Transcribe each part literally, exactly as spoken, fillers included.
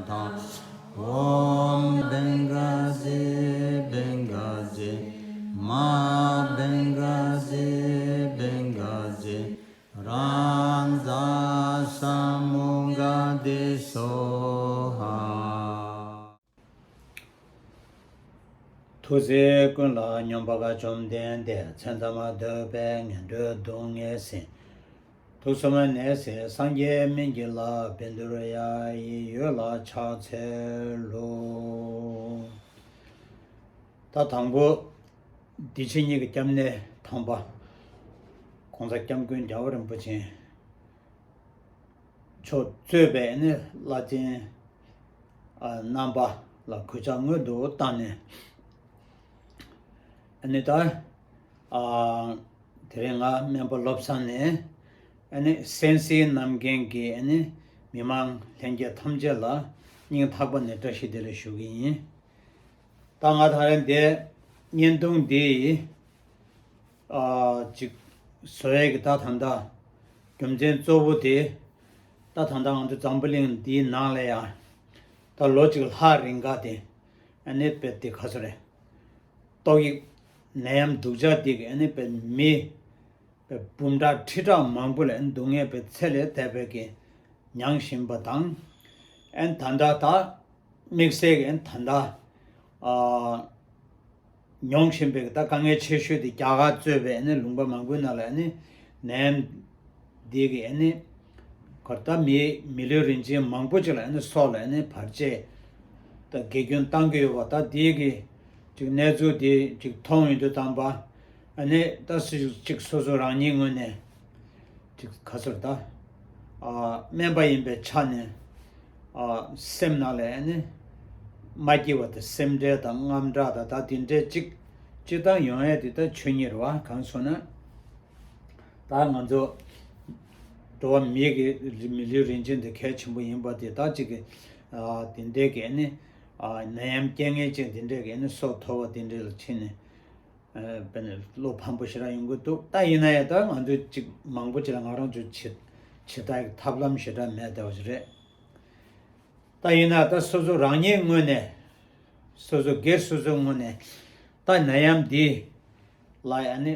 ད། ཨོཾ་བེང་ག་ཛི་བེང་ག་ཛི་མ་བེང་ག་ཛི་བེང་ག་ཛི་རཱ་ཛ་ས་མུ་ག་དྷེ་སྭཱ་ཧཱ། ཐུགས་རྗེ་ཀུན་ལ་སྙོམས་པ་མཆོག་བཅོམ་ལྡན་འདས། མཚན་ཐ་མ་ཐོས་པས་ངན་འགྲོའི་སྡུག་བསྔལ་སེལ། དུག་གསུམ་ནད་སེལ་སངས་རྒྱས་སྨན་གྱི་བླ། བཻ་ཌཱུརྱ་ཡི་འོད་ལ་ཕྱག་འཚལ་ལོ། ད་དང་པོ་བདེ་ཆེན་གཉིས་ཀྱི་སྐྱབས་གནས་དམ་པ་༸གོང་ས་༸སྐྱབས་མགོན་རྒྱལ་བ་རིན་པོ་ཆེ་མཆོག་གཙོས་པའི་ནི་བླ་ཆེན་ཨ་རྣམ་པ་ལ་གུས་ཕྱག་སྔོན་དུ་བཏང་ནས། ཨ་ནི་ད་ཨ་དེ་རིང་ང་སྨན་པ་བློ་བཟང་ནས་ཨ་ནི་གསན་གཟིགས་གནང་མཁན་གྱི་ཨ་ནི་མི་མང་ལྷན་རྒྱས་ཐམས་ཅད་ལ་སྙིང་ཐག་པ་ནས་བཀྲ་ཤིས་བདེ་ལེགས་ཞུ་གི་ཡིན། ད་ང་ད་རེས་འདི་བརྙན་ཐུང་འདི་ཨ་ཅིག་བཟོ་ཡས་ཀྱི་ད་ད་ལྟ་རྒྱུ་མཚན་གཙོ་བོ་དེ་ད་ད་ལྟ་ང་ཚོ་འཛམ་བུ་གླིང་འདིའི་ནང་ལ་ཡང་ད་ལོ་གཅིག་ལྷག་རིང་ག་དེ་ཨ་ནི་དཔེ་དེ་ག་ཚོད་རེད། ཏོག་དབྱིབས་ནད་ཡམས་སྡུག་ཅག་དེ་གི་ཨ་ནི་དཔེ་མི་དཔེ་འབུམ་ཕྲག་ཁྲི་ཕྲག་མང་པོ་ལ་ཨ་ནི་སྡུག་བསྔལ་དཔེ་ཚད་ལས་འདས་པའི་གི་མྱངས་བཞིན་པ་དང་། ཨ་ནི་ད་ལྟ་ད་དམིགས་བསལ་གྱི་ཨ་ནི་ད་ལྟ་ཨ་མྱོང་བཞིན་པའི་གི་ད་དཀའ་ངལ་ཆེ་ཤོས་དེ་རྒྱ་གར་གཙོས་པའི་ཨ་ནི་ལུང་པ་མང་པོའི་ནང་ལ་ཨ་ནི་ནད་ཡམས་འདི་གི་ཨ་ནི་གར་ད་མི་མི་ལུས་རིན་ཆེན་མང་པོ་ཅིག་ལ་ཨ་ནི་སྲོག་ལ་ཨ་ནི་བར་ཆད་ད་འགལ་རྐྱེན་བཏང་གི་ཡོད་པ། ད་འདི་གི་ཅིག་གནས་ཚུལ་འདི་ཅིག་མཐོང་ཡོང་དུས་ཙམ་པ་ཨ་ནི་ད་སུ་ཅིག་སོ་སོ་རང་ཉིད་ངོས་ནས་ཅིག་ག་ཚོད་ད་ཨ་སྨན་པ་ཡིན་པའི་ཆ་ནས་ཨ་སེམས་ནང་ལ་ཨ་ནི་མ་སྐྱིད་པ་དང་སེམས་ཁྲལ་དང་དངངས་སྐྲག་དང་ད་དེ་འདྲའི་ཅིག་སྤྱིར་བཏང་ཡོང་ཡས་དེ་ད་ཆོས་ཉིད་རེད་བ། གང་སོང་ན། ད་ང་ཚོ་འགྲོ་བ་མིའི་གི་མི་ལུས་རིན་ཆེན་དེ་གལ་ཆེན་པོ་ཡིན་པ་དེ་ད་ཅིག་གི་ཨ་དེ་འདྲའི་གི་ཨ་ནི་ཨ་ནད་ཡམས་རྐྱེན་ངན་ཅན་དེ་འདྲའི་གི་ཨ་ནི་སྲོག་ཐོབ་པ་དེ་འདྲའི་ལ་ཕྱིན་ནས་ཨ་དཔེར་ན་བློ་ཕམ་པོ་ཞེ་དྲག་ཡོང་གི་འདུག་ད་ཡིན་ན་ཡང་ད་ང་ཚོ་ཅིག་མང་པོ་ཅིག་ལ་ང་རང་ཚོ་བྱེད་བྱེད་ཐབས་ཀྱི་ཐབས་ལམ་ཞེ་དྲག་མེད་བསྡད་པ་ཞིག་རེད། ད་ཡིན་ན་ད་སོ་སོ་རང་ཉིད་ངོས་ནས་སོ་སོ་སྒེར་སོ་སོའི་ངོས་ནས་ད་ནད་ཡམས་འདི་ལ་ཨ་ནི་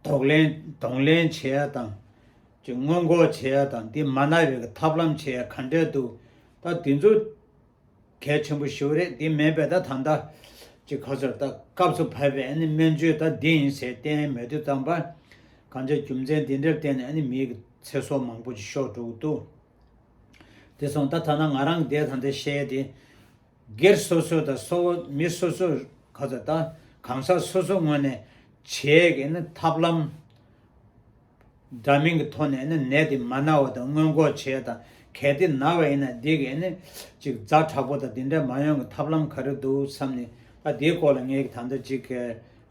གདོང་ལེན་གདོང་ལེན་བྱེད་ཡ་དང་ཅིག་སྔོན་འགོག་བྱེད་ཡ་དང་འདི་མ་ན་བའི་གི་ཐབས་ལམ་བྱེད་ཡ་ག་འདྲས་འདུག་ད་འདི་ཚོ་གལ་ཆེན་པོ་ཞིག་རེད། འདི་མེད་པའི་ད་ད་ལྟ་ཅིག་ག་ཚོད་ད་སྐབས་སུ་བབས་པའི་ཨ་ནི་སྨན་བཅོས་ད་འདི་ཡིན་ཟེར་བསྟན་མེད་དུས་ཙམ་པ་གང་ཅི་རྒྱུ་མཚན་འདི་འདྲར་བརྟེན་ནས་ཨ་ནི་མིའི་གི་ཚེ་སྲོག་མང་པོ་ཅིག་ཤོར་འགྲོ་གི་འདུག་དེ་སོང་ད་ཐ་ན་ང་རང་འདས་ད་འདི་བཤད་དེ་སྒེར་སོ་སོ་དང་སོ་མི་སོ་སོ་ག་ཚོད་ད་གང་ཟག་སོ་སོ་ངོས་ནས་བྱེད་ཀྱི་ནི་ཐབས་ལམ་འདྲ་མིན་གྱི་ཐོག་ནས་ནི་ནད་དེ་མ་ན་བ་དང་སྔོན་འགོག་བྱེད་དང་གལ་ཏེ་ན་བ་ཡིན་ན་འདི་གི་ནི་ཅིག་ཛ་དྲག་པོ་དང་འདི་འདྲ་མ་ཡོང་གི་ཐབས་ལམ་ག་རེ་འདུག་བསམ་ནས་ད་འདིའི་སྐོར་ལ་ངས་ད་ལྟ་ཅིག་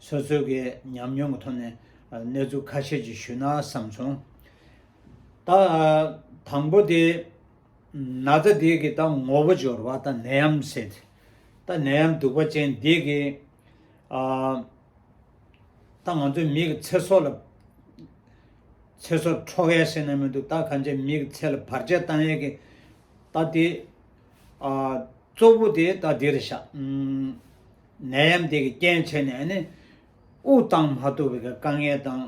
སོ་སོ་གི་ཉམས་མྱོང་གི་ཐོག་ནས་གནས་ཚུལ་ཁ་ཤས་ཅིག་ཞུས་ན་བསམ་སོང་། ད་དང་པོ་དེ་ན་ཚ་དེ་གི་ད་ངོ་བོ་སྦྱོར་བ་ད་ནད་ཡམས་ཟེར། ད་ནད་ཡམས་གདུག་པ་ཅན་དེ་གི་ཨ་ད་ང་ཚོའི་མི་གི་ཚེ་སྲོག་ལ་ཚེ་སྲོག་འཕྲོག་ཡས་ཟེར་ན་མི་འདུག་ད་གང་ཅི་མི་གི་ཚེ་ལ་བར་ཆད་བཏང་ཡས་གི་ད་དེ་ཨ་གཙོ་བོ་དེ་ད་འདི་རེད་ཤག་ནད་ཡམས་དེ་གི་རྐྱེན་བྱས་ནས་ཨ་ནི་དབུགས་བཏང་མ་ཐུབ་པའི་དཀའ་ངལ་དང་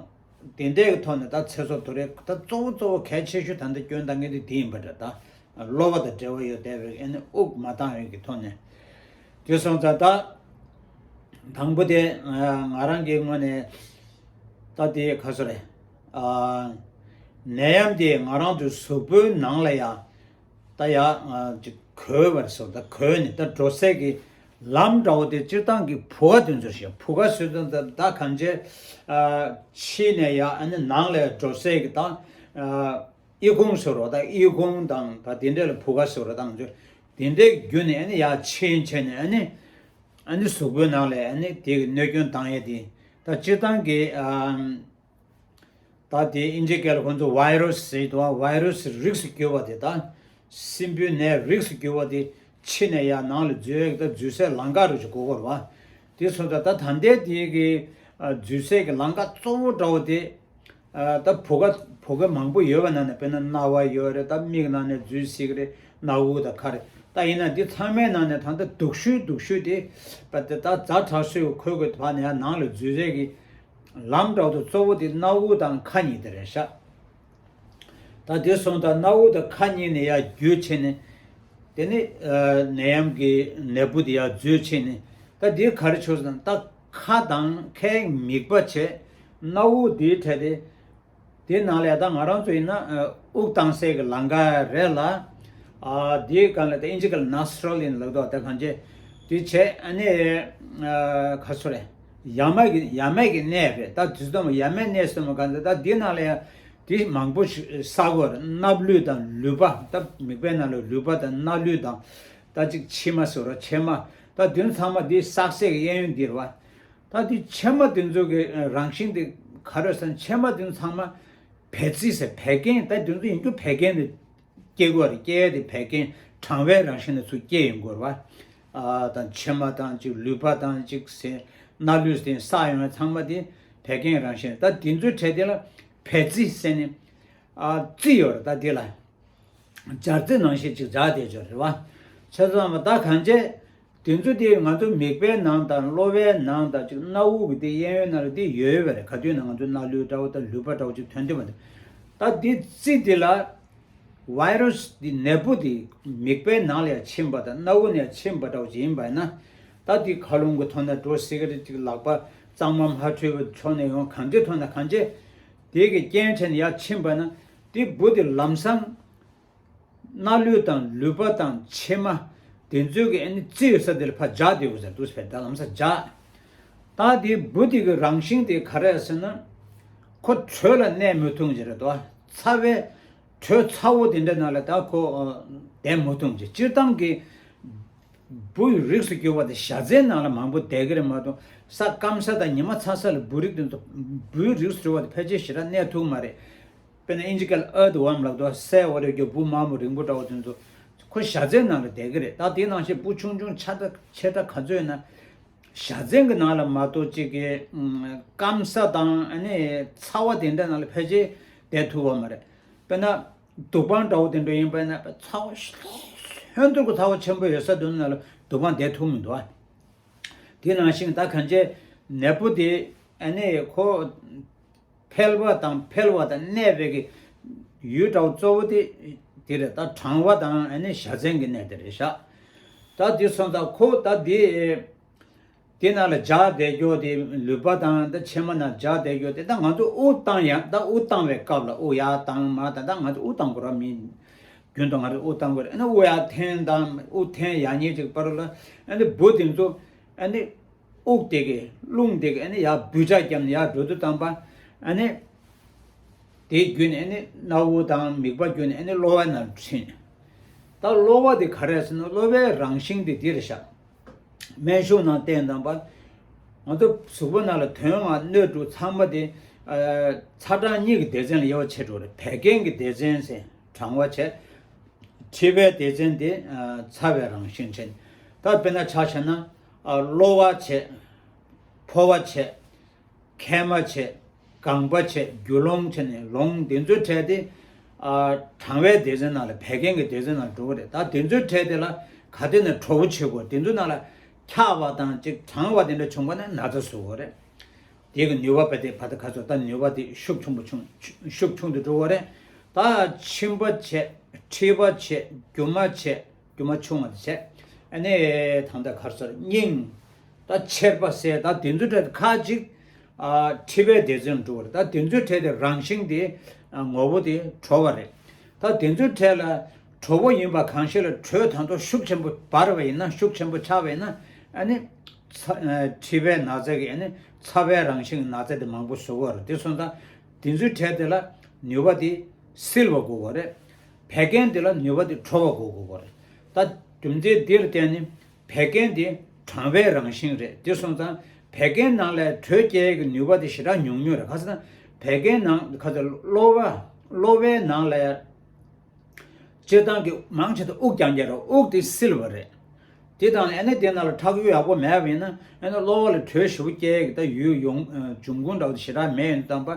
དེ་འདྲའི་ཐོག་ནས་ད་ཚེ་སྲོག་དེ་རེད། ད་གཙོ་བོ་གཙོ་བོ་གལ་ཆེ་ཤོས་ད་ལྟ་སྐྱོན་བཏང་མཁན་དེ་དེ་ཡིན་པ་འདྲ། ད་གློ་བ་དང་འབྲེལ་བ་ཡོད་བསྡད་པའི་ཨ་ནི་དབུགས་མ་བཏང་བའི་གི་ཐོག་ནས་དེ་སོང་ཙང་ད་དང་པོ་དེ་ང་རང་གི་ངོས་ནས་ད་དེ་ག་ཚོད་རེད། ནད་ཡམས་དེ་ང་རང་ཚོའི་གཟུགས་པོའི་ནང་ལ་ཡང་ད་ཡ་ཅིག་གོས་པར་སོ་ད་གོས་ནི་ད་འགྲོ་སའི་གི་ལམ་འདྲ་བོ་དེ་སྤྱིར་བཏང་གི་བུ་ག་དེ་ཚོ་ཞིག་བུ་ག་སུ་ད་ད་གང་ཅི་ཕྱི་ནས་ཡ་ཨ་ནི་ནང་ལ་འགྲོ་སའི་གི་ད་ཨི་ཁུང་ཟེར་རོ། ད་ཨི་ཁུང་དང་ད་དེ་འདྲ་ལ་བུ་ག་ཟེར་རོ། ད་ང་ཚོ་དེ་འདྲའི་བརྒྱུད་ནས་ཨ་ནི་ཡ་ཕྱིན་ཆད་ནས་ཨ་ནི་ཨ་ནི་གཟུགས་པོའི་ནང་ལ་ཨ་ནི་དེ་གི་གནོད་སྐྱོན་བཏང་ཡས་དེ་ད་སྤྱིར་བཏང་གི་ད་དེ་ཨིན་ཇི་སྐད་ལ་ཁོང་ཚོ་ཝའི་རུ་སི་ཟེར་འདུག་བ། ཝའི་རུ་སི་རིགས་སུ་གྱུར་པ་དེ་དང་སྲིན་འབུའི་ནད་རིགས་སུ་གྱུར་པ་དེ་ཕྱི་ནས་ཡར་ནང་ལ་འཛུལ་ཡག་ད་འཛུལ་སའི་ལམ་ཁ་རུ་ཅིག་དགོས་ཀྱི་རེད་བ། དེ་སོང་ཙང་ད་ད་ལྟའི་དེ་གི་འཛུལ་སའི་གི་ལམ་ཁ་གཙོ་བོ་འདྲ་བོ་དེ་ད་བུ་ག་བུ་ག་མང་པོ་ཡོད་པ་ནང་ནས་དཔེར་ན་རྣ་བ་ཡོད་རེད། ད་མིག་ནང་ནས་འཛུལ་སྲིད་གི་རེད། སྣ་དབུགས་དང་ཁ་རེད། ད་ཡིན་ན་འདི་ཚང་མའི་ནང་ནས་ད་ལྟ་སྡུག་ཤོས་སྡུག་ཤོས་དེ་པ་དེ་ད་ཛ་དྲག་ཤོས་ཁོལ་དགོས་བ་ནས་ནང་ལ་འཛུལ་རེས་ཀྱི་ལམ་འདྲ་བོ་དེ་གཙོ་བོ་དེ་སྣ་དབུགས་དང་ཁ་གཉིས་དེ་རེད་ཤག་ད་དེ་སོང་ད་སྣ་དབུགས་དང་ཁ་གཉིས་ནས་ཡར་རྒྱུད་ཕྱིན་ནས། དེ་ནི་ནད་ཡམས་ཀྱི་ནད་འབུ་དེ་ཡར་འཛུལ་ཕྱིན་ནས། ད་དེ་ག་རེ་བྱུང་ཟེར་ན། ད་ཁ་དང་ཁའི་མིད་པ་བྱས། སྣ་དབུགས་དེའི་གྲས་དེ། དེ་ནང་ལས་ད་ང་རང་ཚོ་ཡིན་ན་དབུགས་བཏང་སའི་གི་ལམ་ཁ་རེད་ལ། དེའི་སྒང་ལ་ད་ཨིན་ཇི་སྐད་ལ་ནོ་སི་ཊྲལ་ཡིན་ལབ་དོ། ད་གང་བྱས་དེ་བྱས་ཨ་ནི་ག་སོ་རེད། ཡ་མ་གི་ཡ་མ་གི་གནས་རེད། ད་དུས་སྟོན་ཡ་མའི་གནས་སོ་མ་གང་ཟེར། ད་དེ་ནང་ལས་དེ་མང་པོ་ཞིག་བསགས་དགོས་རེད། སྣབས་ལུད་དང་ལུད་པ། ད་མིད་པའི་ནང་ལ་ལུད་པ་དང་སྣབས་ལུད་དང་། ད་ཅིག་མཆིལ་མ་ཟེར་རོ་མཆིལ་མ། ད་དེ་ཚང་མ་དེ་བསགས་སའི་གི་གཡས་གཡོན་འདི་རེད་བ། ད་དེ་མཆིལ་མ་དེ་ཚོ་གི་རང་བཞིན་དེ་ག་རེ་ཟེར་ན། མཆིལ་མ་དེ་ཚོ་ཚང་མ་བད་ཙི་ཟེར་བད་ཀན། ད་དེ་ཚོ་ཡིན་རྒྱུ་བད་ཀན་དེ་སྐྱེ་དགོས་རེད། སྐྱེ་དེ་བད་ཀན་གྲང་བའི་རང་བཞིན་དེ་ཚོ་སྐྱེ་ཡོང་དགོས་རེད་བ། ཨ་ད་མཆིལ་མ་དང་ཅིག་ལུད་པ་དང་ཅིག་ཟེར་སྣ་ལུད་ཟེར་བསགས་ཡོང་བ་ཚང་མ་དེ་བད་ཀན་རང་བཞིན། ད་དེ་ཚོའི་གྲས་དེ་ལ་བད་ཙི་ཟེར་ནས་ཨ་ཙི་ཡོད་རེད། ད་དེ་ལ། སྦྱར་རྩི་ནང་བཞིན་ཅིག་སྦྱར་བསྡད་ཆོག་རེད་བ། བྱས་ཙང་མ་ད་གང་བྱས། དེ་ཚོ་དེ་ང་ཚོ་མིད་པའི་ནང་དང་གློ་བའི་ནང་དང་ཅིག་སྣ་དབུགས་ཀྱི་དེ་གཡས་གཡོན་ནང་ལ་དེ་ཡོད་པ་རེད། ག་དུས་ན་ང་ཚོ་སྣ་ལུད་འདྲ་བོ་དང་ལུད་པ་འདྲ་བོ་ཅིག་ཐོན་དུས་མ་དེ། ད་དེ་རྩི་དེ་ལ་ཝའི་རུ་སི་དེ་ནད་འབུ་དེ་མིད་པའི་ནང་ལ་ཡང་ཕྱིན་པ་དང་སྣ་དབུགས་ནས་ཕྱིན་པ་འདྲ་བོ་ཅིག་ཡིན་པ་ཡིན་ན། ད་དེ་ཁ་རླུང་གི་ཐོག་ནས་འགྲོ། སི་ག་རེ་ཅིག་ལག་པ་གཙང་མ་མ་འཁྲུད་པའི་ཕྱོགས་ནས་ཡོང་། གང་ཅིའི་ཐོག་ནས་གང་བྱས་དེ་གི་རྐྱེན་བྱས་ནས་ཡར་ཕྱིན་པ་ན། དེ་འབུ་དེ་ལམ་སང་སྣ་ལུད་དང་ལུད་པ་དང་མཆིལ་མ་དེ་ཚོའི་གི་ཨ་ནི་རྩི་ཡོད་ས་དེ་ལ་ཕར་འཇགས་བསྡད་དགོས་ཟེར་འདུག་ཟེར། ད་ལམ་སང་འཇགས། ད་དེ་འབུ་དེ་གི་རང་བཞིན་དེ་ག་རེ་ཟེར་ན། ཁོ་དྲོད་ལ་གནས་མི་ཐུབ་ཀྱི་རེད་དོ། ཚ་བའི་དྲོད་ཚ་བོ་དེ་འདྲ་ནང་ལ་ད་ཁོ་བསྡད་མི་ཐུབ་ཀྱི། སྤྱིར་བཏང་གི་འབུའི་རིགས་སུ་གྱུར་པ་དེ་བཞའ་ཚན་ནང་ལ་མང་པོ་བསྡད་ཀྱི་རེད་མ་གཏོགས། ས་སྐམ་ས་དང་ཉི་མ་ཚ་ས་ལ་འབུ་རིགས་དེ་ཚོ། འབུའི་རིགས་སུ་གྱུར་པ་དེ་ཕལ་ཆེར་ཞེ་དྲག་གནས་ཐུབ་མ་རེད། དཔེར་ན་ཨིན་ཇི་སྐད་ལ་ཨར་ཐི་ཝོམ་ལབ་དུས་སའི་འོག་ལ་ཡོད་རྒྱུ་འབུ་དམར་མོ་རིང་པོ་འདྲ་བོ་དེ་ཚོ་ཁོ་བཞའ་ཚན་ནང་ལ་བསྡད་ཀྱི་རེད། ད་དེའི་ནང་བཞིན་འབུ་ཆུང་ཆུང་ཆེ་ཕྲ་ཆེ་ཕྲ་ག་ཚོད་ཡོད་ན་བཞའ་ཚན་གྱི་ནང་ལ་མ་གཏོགས་ཅིག་གི་སྐམ་ས་དང་ཨ་ནི་ཚ་བ་དེ་འདྲ་ནང་ལ་ཕལ་ཆེར་བསྡད་ཐུབ་པ་མ་རེད། དཔེར་ན་དུག་པང་འདྲ་བོ་དེ་འདྲ་ཡིན་པ་ན་ཚ་བ་ལྷོད་ཐུར་གྱི་ཚ་བ་ཆེན་པོ་ཡོད་ས་དེ་ནང་ལ་དུག་པང་བསྡད་ཐུབ་མི་འདུག་ཨ། དེ་ནང་བཞིན་ད་གང་བྱས་ནད་འབུ་དེ་ཨ་ནི་ཁོ་འཕེལ་བ་དང་འཕེལ་བ་དང་གནས་པའི་གི་ཡུལ་འདྲ་བོ་གཙོ་བོ་དེ་དེ་རེད། ད་གྲང་བ་དང་ཨ་ནི་བཞའ་ཚན་གྱི་གནས་དེ་རེད་ཤག་ད་དེ་སོང་ཙང་ཁོ་ད་དེ་དེ་ནང་ལ་འཇགས་བསྡད་རྒྱུ་དེ་ལུད་པ་དང་ད་མཆིལ་མ་ནང་འཇགས་བསྡད་རྒྱུ་དེ། ད་ང་ཚོ་དབུགས་བཏང་ཡ། ད་དབུགས་བཏང་བའི་སྐབས་ལ་དབུགས་ཡར་བཏང་མར་བཏང་། ད་ང་ཚོ་དབུགས་བཏང་དགོས་ར་མི། རྒྱུན་དུ་ང་ཚོ་དབུགས་བཏང་དགོས་རེད། ཨ་ནི་དབུགས་ཡར་འཐེན་དང་དབུགས་འཐེན་ཡ་གཉིས་ཀྱི་བར་ལ་ཨ་ནི་འབུ་དེ་ཚོ་ཨ་ནི་དབུགས་དེ་གི་རླུང་དེ་གི་ཨ་ནི་ཡར་འབུད་ཆ་བརྒྱབ་ནས་ཡར་འགྲོ་དུས་ཙམ་པ་ཨ་ནི་དེ་བརྒྱུད་ནས་ཨ་ནི་སྣ་དབུགས་དང་མིད་པ་བརྒྱུད་ནས་ཨ་ནི་གློ་བ་ནང་ཕྱིན། ད་གློ་བ་དེ་ག་རེ་ཟེར་ན་གློ་བའི་རང་བཞིན་དེ་འདི་རེད་ཤག་སྨན་གཞུང་ནང་བསྟན་དང་པ། ང་ཚོ་གཟུགས་པོ་ནང་ལ་དོན་ལྔ་སྣོད་དྲུག་ཚང་མ་དེ་ཨ་ཚ་གྲང་གཉིས་ཀྱི་སྡེ་ཚན་ལ་དབྱེ་བ་ཕྱེ་འགྲོ་རེད། བད་ཀན་གྱི་སྡེ་ཚན་ཟེར་གྲང་བ་བྱས། མཁྲིས་པའི་སྡེ་ཚན་དེ་ཨ་ཚ་བའི་རང་བཞིན་ཅན། ད་དཔེར་ན་ཆ་བཞག་ན་ཨ་གློ་བ་བྱས། ཕོ་བ་བྱས། མཁལ་མ་བྱས། རྒང་པ་བྱས། རྒྱུ་ལོང་བྱས་ནས་ལོང་དེ་ཚོའི་གྲས་དེ་ཨ་གྲང་བའི་སྡེ་ཚན་ནང་ལ་བད་ཀན་གྱི་སྡེ་ཚན་ནང་འགྲོ་གི་རེད། ད་དེ་ཚོའི་གྲས་དེ་ལ་ག་དེ་ནས་དྲོ་པོ་བྱེད་དགོས། དེ་ཚོའི་ནང་ལ་འཁྱག་པ་དང་ཅིག་གྲང་བ་དེ་འདྲ་བྱུང་བ་ན་ན་ཚ་བཟོ་དགོས་རེད། དེ་གི་ནུས་པ་བད་དེ་བད་དེ་ག་ཚོད་ད་ནུས་པ་དེ་ཤུགས་ཆུང་པོ་ཆུང་ཤུགས་ཆུང་དུ་འགྲོ་བ་རེད། ད་མཆིན་པ་བྱས། མཁྲིས་པ་བྱས། རྒྱུ་མ་བྱས། རྒྱུ་མ་ཆུང་བ་དེ་བྱས། ཨ་ནི་ད་ལྟ་གར་སོར་སྙིང་། ད་མཆེར་པ་སེ། ད་དེ་ཚོའི་གྲས་ཁ་ཅིག་ཨ་མཁྲིས་པའི་སྡེ་ཚན་འགྲོ་བ་རེད། ད་དེ་ཚོའི་གྲས་དེ་རང་བཞིན་དེ་ཨ་ངོ་བོ་དེ་དྲོ་བ་རེད། ད་དེ་ཚོའི་གྲས་ལ་དྲོ་པོ་ཡིན་པ་གང་ཞིག་ལ་དྲོད་ད་དུང་ཤུགས་ཆེན་པོ་འབར་བ་ཡིན་ན། ཤུགས་ཆེན་པོ་ཆགས་པ་ཡིན་ན་ཨ་ནི་ཚ་ཨ་མཁྲིས་པའི་ན་ཚ་གི་ཨ་ནི་ཚ་བའི་རང་བཞིན་གྱི་ན་ཚ་དེ་མང་པོ་བཟོ་གི་རེད། དེ་སོང་ཙང་དེ་ཚོའི་གྲས་དེ་ལ་ནུས་པ་དེ་བསིལ་བ་དགོས་པ་རེད། བད་ཀན་དེ་ལ་ནུས་པ་དེ་དྲོ་བ་དགོས་དགོས་པ་རེད། ད་རྒྱུ་མཚན་འདིར་བརྟེན་ནས་བད་ཀན་དེ་གྲང་བའི་རང་བཞིན་རེད། དེ་སོང་ཙང་བད་ཀན་ནང་ལ་དྲོད་སྐྱེད་ཀྱི་ནུས་པ་དེ་ཞེ་དྲག་ཉུང་ཉུང་རེད། ག་ཟེར་ན་བད་ཀན་ནང་ག་ཚོད་གློ་བ་གློ་བའི་ནང་ལ་སྤྱིར་བཏང་གི་མང་ཆེ་ད་དབུགས་རྐྱང་རྐྱང་རེད། དབུགས་དེ་བསིལ་བ་རེད། དེ་དང་ཨ་ནི་དེ་ནང་ལ་ཁྲག་རྒྱུན་ཡག་པོ་མེད་པ་ཡིན་ན་ཨ་ནི་གློ་བ་ལ་དྲོད་ཞེ་པོ་སྐྱེ་ཡག་གི་ད་ཡུལ་ཡོང་འབྱུང་ཁུངས་འདྲ་བོ་དེ་ཞེ་དྲག་མེད། ཡིན་དུས་ཙམ་པ་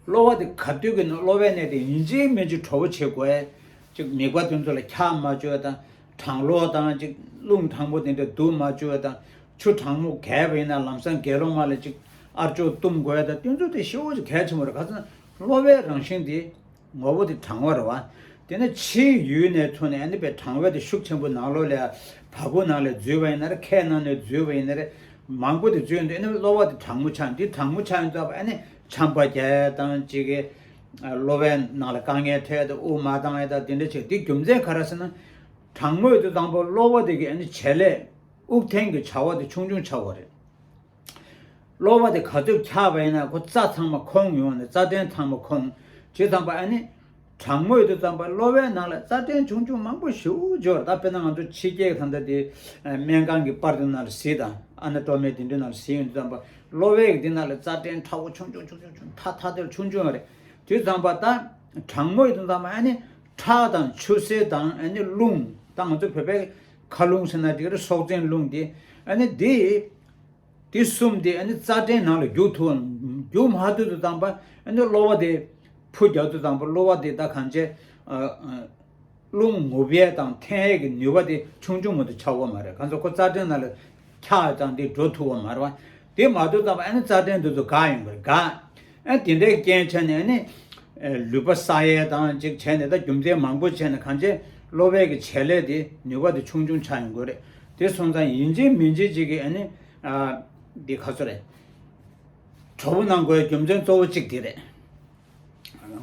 གློ་བ་དེ་ག་དུས་ཀྱི་ནང་གློ་བའི་གནས་དེ་ཡིན་གཅིག་མིན་གཅིག་དྲོ་པོ་བྱེད་དགོས། ཅིག་མིད་པ་དེ་ཚོ་ལ་འཁྱག་མ་བཅུག་དང་། གྲང་གློག་དང་ཅིག་རླུང་གྲང་མོ་དེ་འདྲ་བསྡུ་མ་བཅུག་དང་། ཆུ་གྲང་མོ་བརྒལ་བ་ཡིན་ན་ལམ་སང་དགེ་སློང་མ་ལ་ཅིག་ཨར་ཅོག་བཏུམ་དགོས་དང་། དེ་ཚོ་དེ་ཞེ་པོ་ཅིག་གལ་ཆེན་པོ་རེད། ག་ཚོད་ན་གློ་བའི་རང་བཞིན་དེ་ངོ་བོ་དེ་གྲང་བ་རེད་བ། དེ་ནས་ཕྱིའི་ཡུལ་ནས་ཐོན་ནས་ཨ་ནི་པའི་གྲང་བ་དེ་ཤུགས་ཆེན་པོ་ནང་ལོགས་ལ་བ་སྤུ་ནང་ལ་འཛུལ་བ་ཡིན་ན་རེད། ཁའི་ནང་ནས་འཛུལ་བ་ཡིན་ན་རེད། མང་པོ་དེ་འཛུལ་འདུག་ཨ་ནི་གློ་བ་དེ་གྲང་མོ་ཆགས། འདི་གྲང་མོ་ཆགས་ཡིན་ཙང་ཨ་ནི་ཆམ་པ་རྒྱག་ཡ་དང་ཅིག་གི་གློ་བའི་ནང་ལ་དཀའ་ངལ་འཕྲད་དང་། དབུགས་མ་འདང་ཡ་དང་དེ་འདྲ་བྱེད། དེ་རྒྱུ་མཚན་ག་རེ་ཟེར་ན། གྲང་མོ་ཡོད་དུས་ཙམ་པ་གློ་བ་དེ་གི་ཨ་ནི་བྱེད་ལས་དབུགས་འཐེན་གྱི་བྱ་བ་དེ་ཆུང་ཆུང་ཆགས་པ་རེད། གློ་བ་དེ་ག་ཚོད་འཁྱག་པ་ཡིན་ན་ཁོ་རྩ་ཚང་མ་ཁོང་ཡོང་ནས་རྩ་ཕྲན་ཚང་མ་ཁོང་། བྱས་ཙམ་པ་ཨ་ནི་གྲང་མོ་ཡོད་དུས་ཙམ་པ་གློ་བའི་ནང་ལ་རྩ་ཕྲན་ཆུང་ཆུང་མང་པོ་ཞེ་པོ་འབྱོར། ད་དཔེར་ན་ང་ཚོ་ཕྱི་རྒྱལ་གྱི་ད་ལྟ་དེ་སྨན་ཁང་གི་པར་དེ་ནང་ལ་གཟིགས་དང་། ཨ་ན་ཊོ་མི་དེ་འདྲའི་ནང་ལ་གཟིགས་ཡོང་དུས་ཙམ་པ་གློ་བའི་གི་དེ་ནང་ལ་རྩ་ཕྲན་ཁྲ་བོ་ཆུང་ཆུང་ཆུང་ཆུང་ཆུང་ཐག་ཐག་དེ་ལ་ཆུང་ཆུང་རེད། དུས་ཙམ་པ་ད་གྲང་མོ་ཡོད་དུས་ཙམ་པ་ཨ་ནི་ཁྲག་དང་ཆུ་སེར་དང་ཨ་ནི་རླུང་། ད་ང་ཚོ་བོད་པའི་མཁའ་རླུང་ཟེར་ན་དེ་རེད། སྲོག་འཛིན་རླུང་དེ། ཨ་ནི་དེ་དེ་གསུམ་དེ་ཨ་ནི་རྩ་ཕྲན་ནང་ལ་རྒྱུག་ཐུབ་བམ། རྒྱུག་མ་ཐུབ་དུས་ཙམ་པ་ཨ་ནི་གློ་བ་དེ་འཕུ་རྒྱག་དུས་ཙམ་པ་གློ་བ་དེ་ད་གང་བྱས། ཨ་ཨ་རླུང་ངུབ་ཡས་དང་འཐེན་ཡས་ཀྱི་ནུས་པ་དེ་ཆུང་ཆུང་མ་གཏོགས་ཆགས་ཀྱི་མ་རེད། གང་ཟེར་ཁོ་རྩ་ཕྲན་ནང་ལ་འཁྱག་དང་དེ་འགྲོ་ཐུབ་ཀྱི་མ་རེད་བ། དེ་མ་ཐུབ་ཙམ་པ་ཨ་ནི་རྩ་ཕྲན་དེ་ཚོ་འགག་ཡོང་གི་རེད། འགག་ཨ་དེ་འདྲའི་རྐྱེན་བྱས་ནས་ཨ་ནི་ལུད་པ་བསགས་ཡས་དང་ཅིག་བྱས་ནས། ད་རྒྱུ་མཚན་མང་པོ་བྱས་ནས་གང་བྱས་གློ་བའི་གི་བྱེད་ལས་དེ་ནུས་པ་དེ་ཆུང་ཆུང་ཆགས་ཡོང་གི་རེད། དེ་སོང་ཙང་ཡིན་གཅིག་མིན་གཅིག་ཅིག་གི་ཨ་ནི། ཨ། འདི་ག་ཚོད་རེད། གྲོགས་པོ་གནང་དགོས་རྒྱུ་མཚན་གཙོ་བོ་གཅིག་དེ་རེད།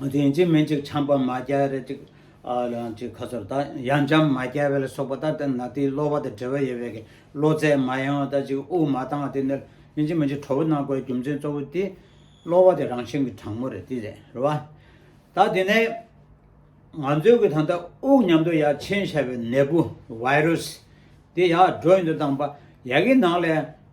ང་ཚོ་ཡིན་གཅིག་མིན་གཅིག་ཆམ་པ་མ་རྒྱག་རེད། ཅིག་ཨ་ལ་ཅིག་ག་ཚོད་རེད། ད་ཡང་འཇམ་མ་རྒྱག་པ་ལ་སོགས་པ། ད་ལྟ་ན་དེ་གློ་བ་དང་འབྲེལ་བ་ཡོད་པའི་གི་གློ་ཚད་མ་ཡང་བ། ད་ཅིག་དབུགས་མ་འདང་བ་དེ་འདྲ་ཡིན་གཅིག་མིན་གཅིག་གྲོགས་པོ་གནང་དགོས་རྒྱུ་མཚན་གཙོ་བོ་དེ་གློ་བ་དེ་རང་བཞིན་གྱི་གྲང་མོ་རེད། དེ་རེད། རེད་བ། ད་དེ་ནས་ང་ཚོའི་གི་ད་ལྟ་དབུགས་མཉམ་དུ་ཡར་ཕྱིན་བཞག་པའི་ནད་འབུ་virus དེ་ཡར་འགྲོ་ཡོང་དུས་ཙམ་པ་ཡ་གི་ནང་ལ་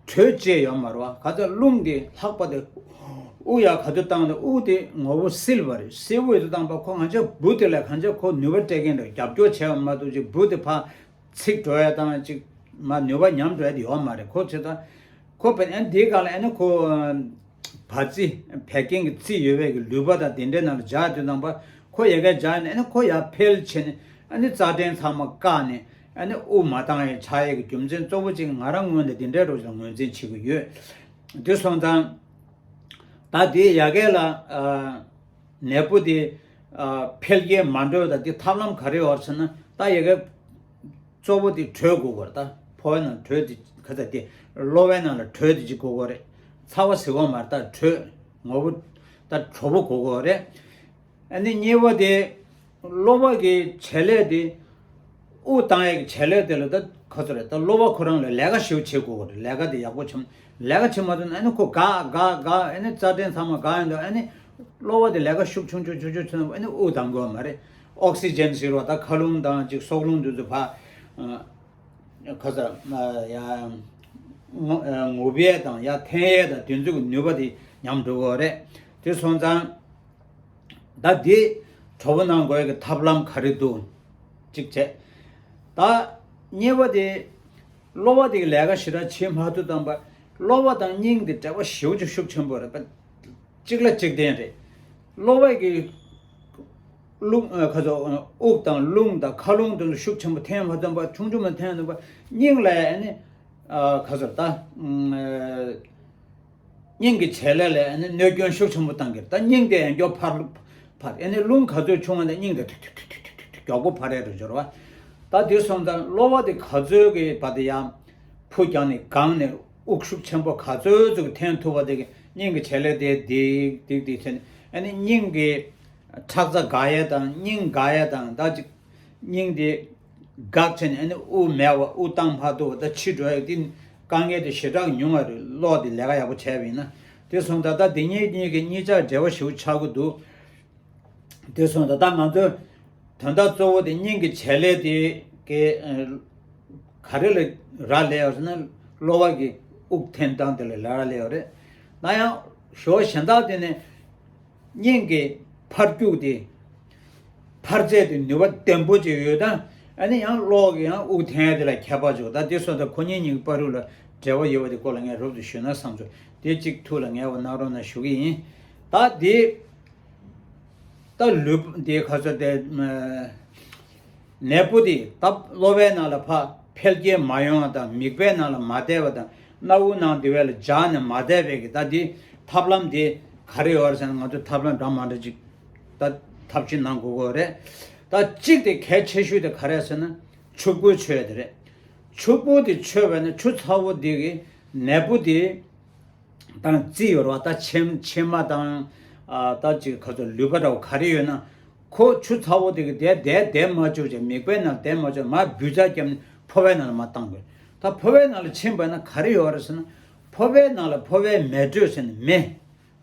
དྲོད་ཅིག་ཡོད་མ་རེད་བ། ག་ཚོད་རླུང་དེ་ལྷགས་པ་དེ་དབུགས་ཡར་ག་ཚོད་བཏང་དེ་དབུགས་དེ་ངོ་བོ་བསིལ་བ་རེད། བསིལ་བོ་ཡོད་དུས་ཙམ་པ་ཁོ་ང་ཚོའི་འབུ་དེ་ལ་གང་ཅི་ཁོ་ནུས་པ་སྤྲད་མཁན་རེད། རྒྱབ་སྐྱོར་བྱས་པ་མ་གཏོགས་ཅིག་འབུ་དེ་ཕར་ཚིག་འགྲོ་ཡ་དང་ཅིག་མ་ནུས་པ་ཉམས་འགྲོ་ཡ་དེ་ཡོད་མ་རེད། ཁོ་ཚོས་ད་ཁོ་བས་ཨ་ནི་དེའི་སྒང་ལ་ཨ་ནི་ཁོ་བ་ཙི་བད་ཀན་གྱི་རྩི་ཡོད་པའི་གི་ལུད་པ་དང་དེ་འདྲའི་ནང་ལ་འཇགས་དུས་ཙམ་པ་ཁོ་ཡ་ག་འཇགས་ནས་ཨ་ནི་ཁོ་ཡར་འཕེལ་བྱས་ནས་ཨ་ནི་རྩ་ཕྲན་ཚང་མ་བཀག་ནས་ཨ་ནི་དབུགས་མ་འདང་ཡ་ཆགས་ཡས་ཀྱི་རྒྱུ་མཚན་གཙོ་བོ་གཅིག་ང་རང་ངོས་ནས་དེ་འདྲའི་རོགས་ཀྱི་ངོས་འཛིན་བྱེད་ཀྱི་ཡོད། དེ་སོང་ཙང་ད་དེ་ཡ་ག་ལ་ཨ། ནད་འབུ་དེ་ཨ། འཕེལ་རྒྱས་མ་འགྲོ་བ་དང་དེ་ཐབས་ལམ་ག་རེ་ཡོད་ཟེར་ན། ད་ཡ་ག་གཙོ་བོ་དེ་དྲོད་དགོས་ཀྱི་རེད། ད་ཕོ་བའི་ནང་དྲོད་དེ་ག་ཚ་དེ་གློ་བའི་ནང་ལ་དྲོད་དེ་ཅིག་དགོས་ཀྱི་རེད། ཚ་བ་ཟེར་བ་མ་རེད། ད་དྲོད་ངོ་བོ་ད་དྲོ་པོ་དགོས་ཀྱི་རེད། ཨ་ནི་གཉིས་པ་དེ་གློ་བ་གི་བྱེད་ལས་དེ་དབུགས་བཏང་ཡས་ཀྱི་བྱེད་ལས་དེ་ལ་ད་ག་ཚོད་རེད། ད་གློ་བ་ཁོ་རང་ལ་ལས་ཀ་ཞིག་བྱེད་དགོས་ཀྱི་རེད། ལས་ཀ་དེ་ཡག་པོ་བྱེད། ལས་ཀ་བྱེད་མ་ཐུབ་ན་ཨ་ནི་ཁོ་འགག་འགག་འགག་ཨ་ནི་རྩ་ཕྲན་ཚང་མ་འགག་ཡོང་དུས་ཨ་ནི་གློ་བ་དེ་ལས་ཀ་ཤུགས་ཆུང་ཆུང་ཆུང་ཆུང་བྱུང་ན་ཨ་ནི་དབུགས་འདང་དགོས་མ་རེད། ཨོག་སི་ཇན་ཟེར་བ་ད་མཁའ་རླུང་དང་ཅིག་སྲོག་རླུང་དེ་ཚོ་ཕར་ཨ། ག་ཚོད་ཡ་ངུ་ཨ་ངུབ་ཡས་དང་ཡར་འཐེན་ཡས་དང་དེ་ཚོ་གི་ནུས་པ་དེ་ཉམས་འགྲོ་གི་རེད། དེ་སོང་ཙང་། ད་འདི་གྲོགས་པོ་གནང་དགོས་ཀྱི་ཐབས་ལམ་ག་རེ་འདུག་གཅིག་བྱས། ད་གཉིས་པ་དེ་གློ་བ་དེ་གི་ལས་ཀ་ཞེ་དྲག་བྱེད་མ་ཐུབ་ཙམ་པ་གློ་བ་དང་སྙིང་དེ་འབྲེལ་བ་ཞེ་པོ་ཅིག་ཤུགས་ཆེན་པོ་རེད་པ། གཅིག་ལ་གཅིག་བརྟེན་རེད། གློ་བ་གི་རླུང་ཨ་ཁ་ཚོ་དབུགས་དང་རླུང་དང་མཁའ་རླུང་དེ་ཚོ་ཤུགས་ཆེན་པོ་འཐེན་མ་ཐུབ་པ་ཆུང་ཆུང་མ་འཐེན་ཐུབ་པ་སྙིང་ལ་ཨ་ནི་ཨ་ཁ་ཚོ་ད་ཨ། སྙིང་གི་བྱེད་ལས་ལ་ཨ་ནི་གནོད་སྐྱོན་ཤུགས་ཆེན་པོ་བཏང་གི་རེད། ད་སྙིང་དེ་ཡང་མགྱོགས་འཕར་འཕར་ཨ་ནི་རླུང་ག་ཚོད་ཆུང་བ་ན་སྙིང་དེ་ཐུ་ཐུ་ཐུ་ཐུ་མགྱོགས་པོ་འཕར་ཡ་རུ་འབྱོར་བ། ད་དེ་སོང་ཙང་གློ་བ་དེ་ག་ཚོད་ཀྱི་བར་དུ་ཡང་འཕུ་རྒྱག་ནས་གང་ནས་དབུགས་ཤུགས་ཆེན་པོ་ག་ཚོད་ཙམ་འཐེན་ཐུབ་པ་དེ་གི་སྙིང་གི་བྱེད་ལས་དེ་དིག་དིག་དིག་བྱས་ནས་ཨ་ནི་སྙིང་གི་ཁྲག་རྩ་འགག་ཡ་དང་སྙིང་འགག་ཡ་དང་ད་ཅིག་སྙིང་དེ་འགག་བྱས་ནས་ཨ་ནི་དབུགས་མེད་པ་དབུགས་བཏང་ཕར་ཐུག་པ་ད་འཆི་འགྲོ་ཡ་དེ་དཀའ་ངལ་དེ་ཞེ་དྲག་ཉུང་བ་རེད། གློ་དེ་ལས་ཀ་ཡག་པོ་བྱས་པ་ཡིན་ན། དེ་སོང་ཙང་ད་དེ་གཉིས་གཉིས་ཀྱི་གཉིས་ཆར་འབྲེལ་བ་ཞེ་པོ་ཆགས་ཀྱི་འདུག་དེ་སོང་ཙང་ད་ང་ཚོས་དོན་དག་གཙོ་བོ་དེ་སྙིང་གི་བྱེད་ལས་དེ་གི་ག་རེ་ལ་རག་ལས་ཡོད་ཟེར་ན་གློ་བ་གི་དབུགས་འཐེན་སྟངས་དེ་ལ་རག་ལས་ཡོད་རེད། ན་ཡང་ཞོ་གཞན་དག་དེ་ནི། སྙིང་གི་འཕར་རྒྱུག་དེ། འཕར་ཚད་དེ་ནུས་པ་ལྡན་པོ་ཅིག་ཡོད་ད། ཨ་ནི་ཡང་གློག་གི་ཡང་དབུགས་འཐེན་ཡ་དེ་ལ་ཁྱད་པར་ཅིག་ད་དེ་སོང་ཙང་ཁོ་གཉིས་གཉིས་ཀྱི་བར་དུ་ལ་འབྲེལ་བ་ཡོད་པ་དེ་སྐོར་ལ་ངས་རོབ་ཏུ་ཞུས་ན་བསམ་སོང་། དེ་གཅིག་ཐུགས་ལ་ངེས་པ་གནང་རོགས་གནང་ཞུ་གི་ཡིན། ད་དེ། ད་ལུས་པོ་དེ་ག་ཚོད་དེ། ནད་འབུ་དེ་ད་གློ་བའི་ནང་ལ་ཕར་འཕེལ་རྒྱས་མ་ཡོང་བ་དང་། མིད་པའི་ནང་ལ་མ་བསྡད་པ་དང་། སྣ་བུག་ནང་དེ་བས་ལ་འཇགས་ནས་མ་བསྡད་པའི་གི་ད་དེ་ཐབས་ལམ་དེ་ག་རེ་ཡོད་རེད་ཟེར་ན། ང་ཚོ་ཐབས་ལམ་འདྲ་མ་འདྲ་ཅིག་ད་ཐབས་ཤེས་གནང་དགོས་ཀྱི་ཡོད་རེད། ད་གཅིག་དེ་གལ་ཆེ་ཤོས་དེ་ག་རེ་ཟེར་ན། ཆུ་ཕོར་མཆོད་ཡ་དེ་རེད། ཆུ་ཕོར་དེ་མཆོད་པས་ན་ཆུ་ཚ་པོ་དེ་གི་ནད་འབུ་དེ་དང་རྩི་ཡོད་རེད་བ། ད་མཆིལ་མཆིལ་མ་དང་། ཨ་ད་ཅིག་ག་ཚོད་ལུད་པ་འདྲ་བོ་ག་རེ་ཡོད་ན། ཁོ་ཆུ་ཚ་པོ་དེ་གི་དེ་དེ་དེ་མ་བཅུག་ཅིག་མིད་པའི་ནང་དེ་མ་བཅུག་མར་འབུད་རྩ་བརྒྱབ་ནས་ཕོ་བའི་ནང་ལ་མར་བཏང་དགོས། ད་ཕོ་བའི་ནང་ལ་ཕྱིན་པ་ན་ག་རེ་ཡོད་རེད་ཟེར་ན། ཕོ་བའི་ནང་ལ་ཕོ་བའི་མེ་དྲོད་ཟེར་ནས་མེ།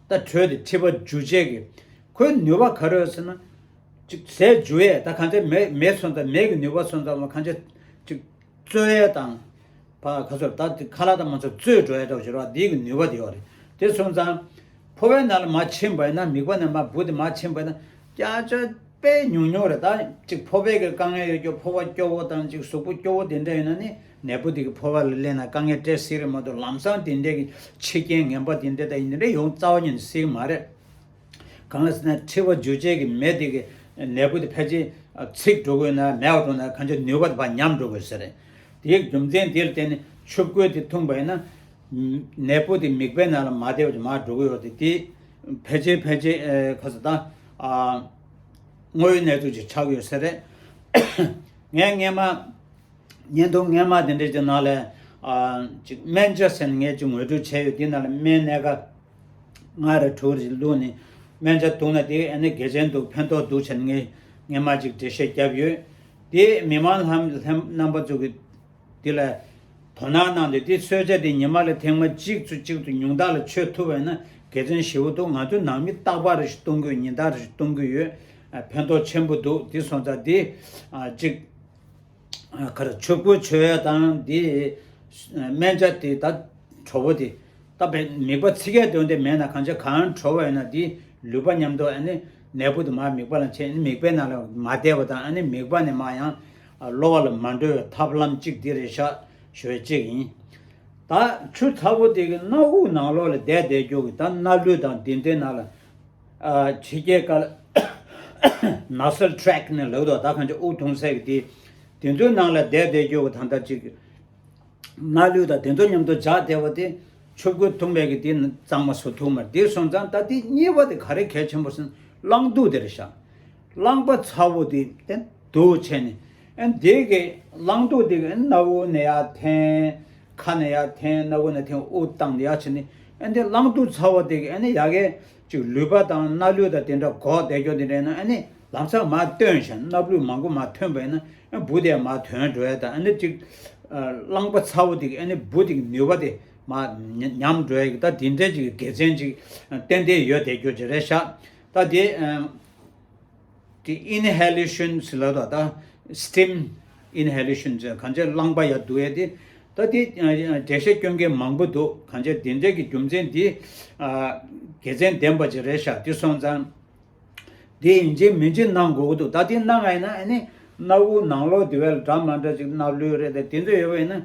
ད་དྲོད་དེ་མཁྲིས་པ་འཇུ་བྱེད་ཀྱི་ཁོའི་ནུས་པ་ག་རེ་ཡོད་ཟེར་ན། ཅིག་ཟས་འཇུ་ཡས། ད་གང་ཅི་མེ་མེ་སོང་ཙང་མེ་གི་ནུས་པ་སོང་ཙང་། གང་ཅི་ཅིག་བཙོ་ཡས་དང་། ཕ་ག་ཚོད་ད་དེ་ཁ་ལག་དང་མ་ཚོ་བཙོས་འགྲོ་ཡས་འདྲ་བོ་ཞིག་རེད་བ། དེའི་གི་ནུས་པ་དེ་ཡོད་རེད། དེ་སོང་ཙང་ཕོ་བའི་ནང་ལ་མར་ཕྱིན་པ་ཡིན་ན། མིད་པ་ནས་མར་འབུ་དེ་མར་ཕྱིན་པ་ཡིན་ན་ཀྱ་ཀྱ་དཔེ་ཉུང་ཉུང་རེད། ད་ཅིག་ཕོ་བའི་གི་དཀའ་ངལ་ཡོད་རྒྱུ། ཕོ་བ་སྐྱོ་བོ་དང་ཅིག་གཟུགས་པོ་སྐྱོ་བོ་དེ་འདྲ་ཡིན་ན་ནི་ནད་འབུ་དེ་གི་ཕོ་བ་ལ་སླེབས་ན་དཀའ་ངལ་འཕྲད་སྲིད་རེད་མ་གཏོགས། ལམ་སང་དེ་འདྲའི་གི་འཆི་རྐྱེན་ངན་པ་དེ་འདྲ་དང་ཡིན་དེ་འདྲ་ཡོང་རྩ་བ་ཉིད་ནས་སྲིད་ཀྱི་མ་རེད། གང་ལ་ཟེར་ན་མཁྲིས་པ་འཇུ་བྱེད་ཀྱི་མེ་དེ་གི་ནད་འབུ་དེ་ཕལ་ཆེར་ཚིག་འགྲོ་དགོས་ན་མེད་པ་འགྲོ་ན་གང་ཅི་ནུས་པ་དེ་ཕར་ཉམས་འགྲོ་དགོས་ཟེར་རེད། དེའི་རྒྱུ་མཚན་དེ་ལ་བརྟེན་ནས་ཆུ་ཕོར་དེ་འཐུང་པ་ཡིན་ན་ནད་འབུ་དེ་མིད་པའི་ནང་ལ་མ་བསྡད་པ་ཅིག་མར་འགྲོ་གི་ཡོད་དེ། དེ་ཕལ་ཆེར་ཕལ་ཆེར་ཨ་ག་ཟེར་ད་ཨ་དངོས་ཡོད་གནས་ཚུལ་ཅིག་ཆགས་ཀྱི་ཡོད་ས་རེད། ངས་སྔས་མ་བརྙན་ཐུང་སྔས་མ་དེ་འདྲ་ཅིག་ནང་ལ་ཨ་ཅིག་སྨན་ཇ་ཟེར་ནས་ངས་ཅིག་ངོ་སྤྲོད་བྱས་ཡོད། དེ་ནང་ལ་སྨན་སྣ་ཁ་ལྔ་རེ་དྲུག་རེ་བླུགས་ནས་སྨན་ཇ་བཏུང་ན་དེ་ཨ་ནི་དགེ་མཚན་འདུག་ཕན་ཐོགས་འདུག་ཟེར་ནས་ངས་སྔས་མ་ཅིག་འགྲེལ་བཤད་བརྒྱབ་ཡོད། དེ་མི་མང་ལྷན་ལྷན་རྣམ་པ་ཚོ་གི་དེ་ལ་དོ་སྣང་གནང་སྟེ། དེ་གསོལ་ཇ་དེ་ཉི་མ་ལ་ཐེངས་མ་གཅིག་ཙམ་གཅིག་ཙམ་ཉུང་མཐའ་ལ་མཆོད་ཐུབ་པ་ཡིན་ན་དགེ་མཚན་ཞེ་པོ་འདུག་ང་ཚོ་ནང་མི་རྟག་པར་རེ་ཞིག་གཏོང་གི་ཡོད། ཉིན་ལྟར་རེ་ཞིག་གཏོང་གི་ཡོད། ཨ་ཕན་ཐོགས་ཆེན་པོ་འདུག་དེ་སོང་ཙང་དེ་ཨ་གཅིག་ཨ་ག་རེ་ཆུ་ཕོར་མཆོད་ཡས་དང་དེ་སྨན་ཇ་དེ་ད་དྲོ་པོ་དེ། ད་བས་མིད་པ་ཚིག་ཡས་དོན་དེ་མེད་ན་གང་ཅི་གང་དྲོ་པོ་ཡིན་ན་དེ་ལུད་པ་མཉམ་དུ་ཨ་ནི་ནད་འབུ་དེ་མར་མིད་པ་ལ་ཕྱིན། ཨ་ནི་མིད་པའི་ནང་ལ་མ་བསྡད་པ་དང་། ཨ་ནི་མིད་པ་ནས་མར་ཡང་གློ་བ་ལ་མ་འགྲོ་བའི་ཐབས་ལམ་གཅིག་དེ་རེད་ཤག་ཞུ་བ་གཅིག་ཡིན། ད་ཆུ་ཚ་པོ་དེ་གི་སྣ་བུག་ནང་ལོགས་ལ་བསྡད་བསྡད་རྒྱུ་གི་ད་སྣ་ལུད་དང་དེ་འདྲའི་ནང་ལ། ཨ་ཕྱི་རྒྱལ་སྐད་ལ་nasal tract ནས་ལབ་འདུག་ད་གང་ཅི་དབུགས་འཐུང་སའི་གི་དེ། དེ་ཚོའི་ནང་ལ་བསྡད་བསྡད་རྒྱུ་གི་ད་ལྟ་ཅིག་སྣ་ལུད་དང་དེ་ཚོ་མཉམ་དུ་འཇགས་བསྡད་པ་དེ་ཆུ་ཕོར་འཐུང་བའི་གི་དེ་གཙང་མ་བཟོ་ཐུབ་མ་རེད། དེ་སོང་ཙང་ད་དེ་གཉིས་པ་དེ་ག་རེ་གལ་ཆེན་པོ་ཟེར་ན་རླངས་རྡུལ་དེ་རེད་ཤག་རླངས་པ་ཚ་པོ་དེ་དེ་འདུག་བྱས་ནས། ཨ་དེ་གི་རླངས་རྡུལ་དེ་གི་སྣ་བུག་ནས་ཡར་འཐེན། ཁ་ནས་ཡར་འཐེན། སྣ་བུག་ནས་འཐེན། དབུགས་བཏང་ནས་ཡར་ཕྱིན་ནས། ཨ་ནི་རླངས་རྡུལ་ཚ་བ་དེ་གིས་ཨ་ནི་ཡ་གི་ཅིག་ལུད་པ་དང་སྣ་ལུད་དང་དེ་འདྲ་འགོག་བསྡད་རྒྱུ་དེ་འདྲ་ཡིན་ན། ཨ་ནི་ལམ་སང་མར་བཏོན་བྱས། སྣབས་ལུད་མང་པོ་མར་ཐོན་པ་ཡིན་ན། ཨ་འབུ་དེ་མར་ཐོན་འགྲོ་ཡ་དང་། ཨ་ནི་ཅིག་ཨ་རླངས་པ་ཚ་བོ་དེ་གིས་ཨ་ནི་འབུ་དེ་གི་ནུས་པ་དེ་མར་ཉམས་འགྲོ་ཡ་གི་ད་དེ་འདྲའི་ཅིག་དགེ་མཚན་ཅིག་ཏན་ཏན་ཡོད་བསྡད་རྒྱུ་ཅིག་རེད་ཤག་ད་དེ་ཨ། དེ་inhalation ཟེར་ལབ་དང་། ད་steam inhalation ཟེར་གང་ཅི་རླངས་པ་ཡར་བསྡུ་ཡས་དེ། ད་དེ་ཨ་འགྲེལ་བཤད་སྐྱོན་མཁན་མང་པོ་འདུག་གང་ཅི་དེ་འདྲ་གི་རྒྱུ་མཚན་དེ་ཨ་དགེ་མཚན་ལྡན་པ་ཅིག་རེད་ཤག་དེ་སོང་ཙང་དེ་ཡིན་གཅིག་མིན་གཅིག་གནང་དགོས་ཀྱི་འདུག་ད་དེ་གནང་བ་ཡིན་ན་ཨ་ནི་སྣ་བུག་ནང་ལོགས་དེ་བས་ལ་འདྲ་མ་འདྲ་ཅིག་སྣ་ལུད་རེད་དང་དེ་ཚོ་ཡོད་པ་ཡིན་ན།